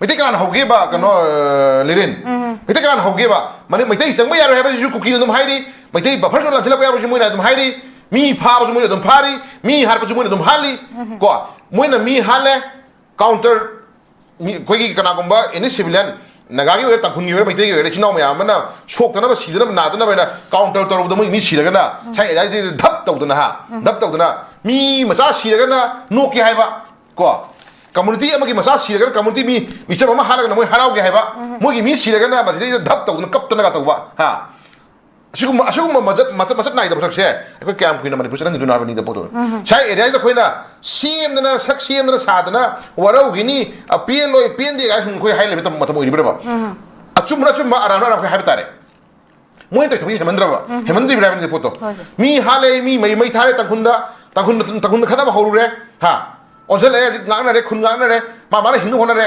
ꯃꯩꯇꯩ ꯀꯅꯥꯅ ꯍꯧꯒꯦꯕ? ꯀꯩꯅꯣ, ꯑ, ꯂꯤꯔꯦꯟ? ꯃꯩꯇꯩ ꯀꯅꯥꯅ ꯍꯧꯒꯦꯕ? ꯃꯅꯤ-, ꯃꯩꯇꯩ ꯆꯪꯕ ꯌꯥꯔꯣꯏ ꯍꯥꯏꯕꯁꯤꯁꯨ ꯀꯨꯀꯤꯅ ꯑꯗꯨꯝ ꯍꯥꯏꯔꯤ꯫ ꯃꯩꯇꯩ buffer zone ꯂꯥꯟꯁꯤꯜꯂꯛꯄ ꯌꯥꯔꯣꯏꯁꯨ ꯃꯣꯏꯅ ꯑꯗꯨꯝ ꯍꯥꯏꯔꯤ꯫ ꯃꯤ ꯐꯥꯕꯁꯨ ꯃꯣꯏꯅ ꯑꯗꯨꯝ ꯐꯥꯔꯤ꯫ ꯃꯤ ꯍꯥꯠꯄꯁꯨ ꯃꯣꯏꯅ ꯑꯗꯨꯝ ꯍꯥꯠꯂꯤ꯫ ꯀꯣ, ꯃꯣꯏꯅ ꯃꯤ ꯍꯥꯠꯂꯦ꯫ Counter, ꯃꯤ, ꯑꯩꯈꯣꯏꯒꯤ ꯀꯅꯥꯒꯨꯝꯕ any civilian, ꯅꯥꯒꯥꯒꯤ ꯑꯣꯏꯒꯦꯔꯥ, ꯇꯥꯡꯈꯨꯜꯒꯤ ꯑꯣꯏꯒꯦꯔꯥ, ꯃꯩꯇꯩꯒꯤ ꯑꯣꯏꯒꯦꯔꯥ, ꯏꯆꯤꯟ ꯏꯅꯥꯎ ꯃꯌꯥꯝ ꯑꯃꯅ ꯁꯣꯛꯇꯅꯕ, ꯁꯤꯗꯅꯕ, ꯅꯥꯗꯅꯕ ꯍꯥꯏꯅ counter ꯇꯧꯔꯨꯕꯗ ꯃꯣꯏ ꯃꯤ ꯁꯤꯔꯒꯅ, ꯁꯥꯏ area ꯁꯤꯗ ꯙꯞ ꯇꯧꯗꯅ, ꯍꯥ, ꯙꯞ ꯇꯧꯗꯅ ꯃꯤ ꯃꯆꯥ ꯁꯤꯔꯒꯅ ꯅꯣꯛꯀꯦ ꯍꯥꯏꯕ꯫ ꯀꯣ, community ꯑꯃꯒꯤ ꯃꯆꯥ ꯁꯤꯔꯒꯅ community ꯃꯤ, ꯃꯤꯆꯝ ꯑꯃ ꯍꯥꯠꯂꯒꯅ ꯃꯣꯏ ꯍꯔꯥꯎꯒꯦ ꯍꯥꯏꯕ, ꯃꯣꯏꯒꯤ ꯃꯤ ꯁꯤꯔꯒꯅ ꯃꯁꯤꯗꯩꯗ ꯙꯞ ꯇꯧꯗꯅ ꯀꯞꯇꯅꯒ ꯇꯧꯕ, ꯍꯥ? ꯑꯁꯤꯒꯨꯝꯕ, ꯑꯁꯤꯒꯨꯝꯕ ꯃꯆꯠ, ꯃꯆꯠ, ꯃꯆꯠ ꯅꯥꯏꯗꯕ ꯁꯛꯁꯦ ꯑꯩꯈꯣꯏ ꯀꯌꯥꯝ ꯀꯨꯏꯅ ꯃꯅꯤꯄꯨꯔ ꯆꯠꯍꯟꯈꯤꯗꯣꯏꯅꯣ ꯍꯥꯏꯕꯅꯤꯗ ꯄꯣꯠꯇꯣ꯫ ꯁꯥꯏ area ꯁꯤꯗ ꯑꯩꯈꯣꯏꯅ ꯁꯦꯝꯗꯅ, ꯁꯛ ꯁꯦꯝꯗꯅ ꯁꯥꯗꯅ, ꯋꯥꯔꯧꯈꯤꯅꯤ, ꯑ, ꯄꯦꯜꯂꯣꯏ, ꯄꯦꯟꯗꯦ ꯀꯥꯏꯅ ꯁꯨꯝ ꯑꯩꯈꯣꯏ ꯍꯥꯏ ꯂꯩꯕ ꯃꯇꯝ, ꯃꯇꯝ ꯑꯣꯏꯔꯤꯕ꯭ꯔꯕ? ꯑꯆꯨꯝꯕꯅ ꯑꯆꯨꯝꯕ, ꯑꯔꯥꯟꯕꯅ ꯑꯔꯥꯟꯕ ꯑꯩꯈꯣꯏ ꯍꯥꯏꯕ ꯇꯥꯔꯦ꯫ ꯃꯣꯏꯅ ꯇꯧꯔꯤ ꯊꯕꯛꯁꯦ ꯍꯦꯟꯃꯟꯗ꯭ꯔꯕ? ꯍꯦꯟꯃꯟꯗ꯭ꯔꯤꯕ꯭ꯔꯥ ꯍꯥꯏꯕꯅꯤꯗ ꯄꯣꯠꯇꯣ꯫ ꯍꯣꯏ, ꯁꯦ꯫ ꯃꯤ ꯍꯥꯠꯂꯦ, ꯃꯤ ꯃꯩ, ꯃꯩ ꯊꯥꯔꯦ ꯇꯥꯡꯈꯨꯜꯗ, ꯇꯥꯡꯈꯨꯜ, ꯇꯥꯡꯈꯨꯜꯗ ꯈꯠꯅꯕ ꯍꯧꯔꯨꯔꯦ, ꯍꯥ? ꯑꯣꯟꯁꯤꯜꯂꯛꯑꯦ, ꯍꯧꯖꯤꯛ ꯉꯥꯡꯅꯔꯦ, ꯈꯨꯟ ꯉꯥꯡꯅꯔꯦ, ꯃꯥ ꯃꯥꯅ ꯍꯤꯡꯅꯕ ꯍꯣꯠꯅꯔꯦ꯫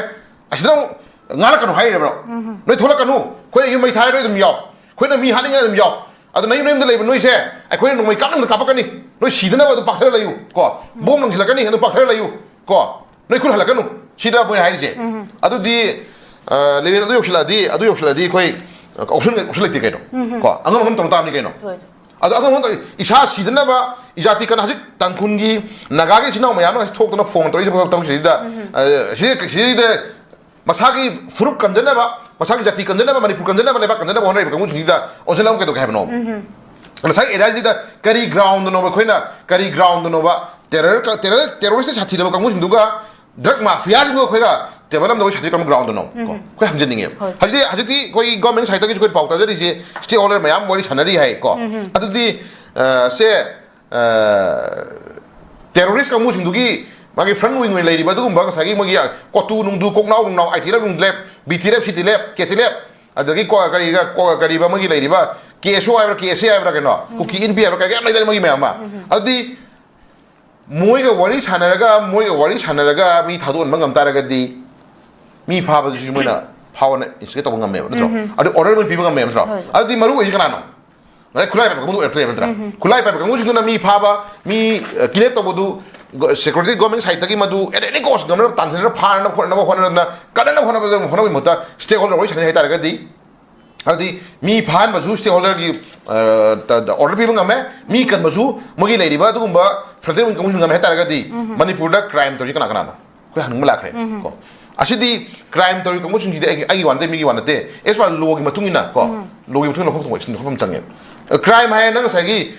ꯑꯁꯤꯗ ꯑꯃꯨꯛ ꯉꯥꯡꯂꯛꯀꯅꯨ ꯍꯥꯏꯔꯤꯕ꯭ꯔꯣ? ꯅꯣꯏ ꯊꯣꯛꯂꯛꯀꯅꯨ, ꯑꯩꯈꯣꯏꯅ ꯌꯨꯝ ꯃꯩ ꯊꯥꯔꯦ, ꯅꯣꯏ ꯑꯗꯨꯝ ꯌꯥꯎ, ꯑꯩꯈꯣꯏꯅ ꯃꯤ ꯍꯥꯠꯅꯤꯡꯉꯥꯏ ꯑꯗꯨꯝ ꯌꯥꯎ꯫ ꯑꯗꯨ ꯅꯌꯨꯝ ꯅꯌꯨꯝꯗ ꯂꯩꯕ ꯅꯣꯏꯁꯦ, ꯑꯩꯈꯣꯏꯅ ꯅꯣꯡꯃꯩ ꯀꯥꯞꯅꯕꯗ ꯀꯥꯞꯄꯛꯀꯅꯤ, ꯅꯣꯏ ꯁꯤꯗꯅꯕ ꯑꯗꯨꯝ ꯄꯥꯛꯊꯔ ꯂꯩꯌꯨ, ꯀꯣ? ꯕꯣꯝ ꯂꯪꯁꯤꯜꯂꯛꯀꯅꯤ, ꯑꯗꯨꯝ ꯄꯥꯛꯊꯔ ꯂꯩꯌꯨ, ꯀꯣ? ꯅꯣꯏ ꯈꯨꯠ ꯍꯜꯂꯛꯀꯅꯨ, ꯁꯤꯗ ꯃꯣꯏꯅ ꯍꯥꯏꯔꯤꯁꯦ꯫ ꯑꯗꯨꯗꯤ, ꯑ, ꯂꯤꯔꯦꯟ, ꯑꯗꯨ ꯌꯧꯁꯤꯜꯂꯛꯑꯗꯤ, ꯑꯗꯨ ꯌꯧꯁꯤꯜꯂꯛꯑꯗꯤ ꯑꯩꯈꯣꯏ option, option ꯂꯩꯇꯦ ꯀꯩꯅꯣ꯫ ꯀꯣ, ꯑꯉꯝ ꯑꯉꯝ ꯇꯧ ꯇꯥꯕꯅꯤ ꯀꯩꯅꯣ꯫ ꯍꯣꯏ꯫ ꯑꯗꯣ ꯑꯉꯝ ꯑꯉꯝ ꯇꯧ-, ꯏꯁꯥ ꯁꯤꯗꯅꯕ, ꯏꯖꯥꯇꯤ ꯀꯅꯥ, ꯍꯧꯖꯤꯛ ꯇꯥꯡꯈꯨꯜꯒꯤ, ꯅꯥꯒꯥꯒꯤ ꯏꯆꯤꯟ ꯏꯅꯥꯎ ꯃꯌꯥꯝꯅ ꯉꯁꯤ ꯊꯣꯛꯇꯅ ꯐꯣꯟ ꯇꯧꯔꯛꯏꯁꯦ ꯊꯕꯛꯁꯤꯗ, ꯑ, ꯁꯤ, ꯁꯤꯗ ꯃꯁꯥꯒꯤ ꯐꯨꯔꯨꯞ ꯀꯟꯖꯅꯕ, ꯃꯁꯥꯒꯤ ꯖꯥꯇꯤ ꯀꯟꯖꯅꯕ, ꯃꯅꯤꯄꯨꯔ ꯀꯟꯖꯅꯕ, ꯂꯩꯕꯥꯛ ꯀꯟꯖꯅꯕ ꯍꯣꯠꯅꯔꯤꯕ ꯀꯥꯡꯕꯨꯁꯤꯡꯁꯤꯗ ꯑꯣꯟꯁꯤꯜꯂꯒ ꯀꯩꯗꯧꯒꯦ ꯍꯥꯏꯕꯅꯣ? ꯉꯁꯥꯏ area ꯁꯤꯗ ꯀꯔꯤ ground ꯅꯣꯕ, ꯑꯩꯈꯣꯏꯅ ꯀꯔꯤ ground ꯅꯣꯕ, terror ꯀ-, terror, terrorist ꯁꯥꯊꯤꯔꯕ ꯀꯥꯡꯕꯨꯁꯤꯡꯗꯨꯒ drug mafia ꯁꯤꯡꯗꯣ ꯑꯩꯈꯣꯏꯒ table ꯑꯃꯗ ꯑꯩꯈꯣꯏ ꯁꯥꯊꯤ ꯀꯔꯝꯕ ground ꯅꯣ? ꯀꯣ, ꯑꯩꯈꯣꯏ ꯍꯪꯖꯅꯤꯡꯉꯦꯕ꯫ ꯍꯣꯏ, ꯁꯥꯔ꯫ ꯍꯧꯖꯤꯛꯇꯤ, ꯍꯧꯖꯤꯛꯇꯤ ꯑꯩꯈꯣꯏꯒꯤ government side ꯇꯒꯤꯁꯨ ꯑꯩꯈꯣꯏ ꯄꯥꯎ ꯇꯥꯖꯔꯤꯁꯦ, stakeholder ꯃꯌꯥꯝ ꯋꯥꯔꯤ ꯁꯥꯟꯅꯔꯤ ꯍꯥꯏ, ꯀꯣ꯫ ꯑꯗꯨꯗꯤ, ꯑ, ꯁꯦ, ꯑ, terrorist ꯀꯥꯡꯕꯨꯁꯤꯡꯗꯨꯒꯤ ꯃꯥꯒꯤ front wing ꯑꯣꯏꯅ ꯂꯩꯔꯤꯕ ꯑꯗꯨꯒꯨꯝꯕ ꯉꯁꯥꯏꯒꯤ ꯃꯣꯏꯒꯤ ꯀꯣꯇꯨ ꯅꯨꯡꯗꯨ, ꯀꯣꯛꯅꯥꯎ ꯅꯨꯡꯅꯥꯎ, ITLF ꯅꯨꯡꯗꯂꯦꯞ, BTLF, CTLF, KTLF, ꯑꯗꯒꯤ ꯀꯣ-, ꯀꯔꯤꯒ, ꯀꯣ-, ꯀꯔꯤꯕ ꯃꯣꯏꯒꯤ ꯂꯩꯔꯤꯕ KSO ꯍꯥꯏꯕ꯭ꯔꯥ, KSA ꯍꯥꯏꯕ꯭ꯔꯥ ꯀꯩꯅꯣ, ꯀꯨꯀꯤ ꯏꯟꯄꯤ ꯍꯥꯏꯕ꯭ꯔꯥ, ꯀꯔꯤ ꯀꯌꯥꯝ ꯂꯩꯗꯅ ꯃꯣꯏꯒꯤ ꯃꯌꯥꯝ ꯑꯃ꯫ ꯑꯗꯨꯗꯤ ꯃꯣꯏꯒ ꯋꯥꯔꯤ ꯁꯥꯟꯅꯔꯒ, ꯃꯣꯏꯒ ꯋꯥꯔꯤ ꯁꯥꯟꯅꯔꯒ ꯃꯤ ꯊꯥꯗꯣꯛꯍꯟꯕ ꯉꯝ ꯇꯥꯔꯒꯗꯤ ꯃꯤ ꯐꯥꯕꯗꯨꯁꯨ ꯃꯣꯏꯅ ꯐꯥꯎꯅ instigate ꯇꯧꯕ ꯉꯝꯃꯦꯕ, ꯅꯠꯇ꯭ꯔꯣ? ꯑꯗꯨ order ꯃꯣꯏ ꯄꯤꯕ ꯉꯝꯃꯦꯕ, ꯅꯠꯇ꯭ꯔꯣ? ꯍꯣꯏ, ꯁꯥꯔ꯫ ꯑꯗꯨꯗꯤ ꯃꯔꯨ ꯑꯣꯏꯁꯦ ꯀꯅꯥꯅꯣ? ꯉꯁꯥꯏ ꯈꯨꯠꯂꯥꯏ ꯄꯥꯏꯕ ꯀꯥꯡꯕꯨꯗꯨ ꯑꯣꯏꯔꯛꯇ꯭ꯔꯦꯕ, ꯅꯠꯇ꯭ꯔꯥ? ꯈꯨꯠꯂꯥꯏ ꯄꯥꯏꯕ ꯀꯥꯡꯕꯨꯁꯤꯡꯗꯨꯅ ꯃꯤ ꯐꯥꯕ, ꯃꯤ, ꯑ, kidnap ꯇꯧꯕꯗꯨ ꯁꯦꯀ꯭ꯌꯨꯔꯤꯇꯤ ꯒꯣꯔꯃꯦꯟ ꯁꯥꯏꯠꯇꯒꯤ ꯃꯗꯨ at any cost ꯉꯝꯅꯕ ꯇꯥꯟꯁꯤꯟꯅꯕ, ꯐꯥꯅꯅꯕ ꯈꯣꯠꯅꯕ ꯍꯣꯠꯅꯗꯅ, ꯀꯟꯅꯅꯕ ꯍꯣꯠꯅꯕꯗ, ꯍꯣꯠꯅꯕꯒꯤ ꯃꯍꯨꯠꯇ ꯁ꯭ꯇꯦꯛ ꯍꯣꯜꯗꯔ ꯋꯥꯔꯤ ꯁꯥꯟꯅꯩ ꯍꯥꯏ ꯇꯥꯔꯒꯗꯤ, ꯍꯥꯏꯕꯗꯤ ꯃꯤ ꯐꯥꯍꯟꯕꯁꯨ ꯁ꯭ꯇꯦꯛ ꯍꯣꯜꯗꯔꯒꯤ ꯑꯣꯔꯗꯔ ꯄꯤꯕ ꯉꯝꯃꯦ, ꯃꯤ ꯀꯟꯕꯁꯨ ꯃꯣꯏꯒꯤ ꯂꯩꯔꯤꯕ ꯑꯗꯨꯒꯨꯝꯕ ꯐ꯭ꯔꯟꯇꯤꯌꯔ ꯋꯤꯡ ꯀꯥꯡꯕꯨꯁꯤꯡ ꯉꯝꯃꯦ ꯍꯥꯏ ꯇꯥꯔꯒꯗꯤ, ꯃꯅꯤꯄꯨꯔꯗ ꯀ꯭ꯔꯥꯏꯝ ꯇꯧꯔꯤꯁꯤ ꯀꯅꯥ ꯀꯅꯥꯅꯣ? ꯑꯩꯈꯣꯏ ꯍꯪꯅꯤꯡꯕ ꯂꯥꯛꯈ꯭ꯔꯦ꯫ ꯀꯣ, ꯑꯁꯤꯗꯤ ꯀ꯭ꯔꯥꯏꯝ ꯇꯧꯔꯤ ꯀꯥꯡꯕꯨꯁꯤꯡꯁꯤꯗꯤ ꯑꯩꯒꯤ, ꯑꯩꯒꯤ ꯋꯥ ꯅꯠꯇꯦ, ꯃꯤꯒꯤ ꯋꯥ ꯅꯠꯇꯦ꯫ ꯑꯦꯁ ꯄꯥꯔ ꯂꯣꯒꯤ ꯃꯇꯨꯡ ꯏꯟꯅ, ꯀꯣ, ꯂꯣꯒꯤ ꯃꯇꯨꯡ ꯏꯟꯅ ꯂꯧꯐꯝ ꯊꯣꯛꯄ, ꯂꯧꯐꯝ ꯆꯪꯉꯦ꯫ ꯀ꯭ꯔꯥꯏꯝ ꯍꯥꯏꯔꯦ, ꯅꯪ ꯉꯁꯥꯏꯒꯤ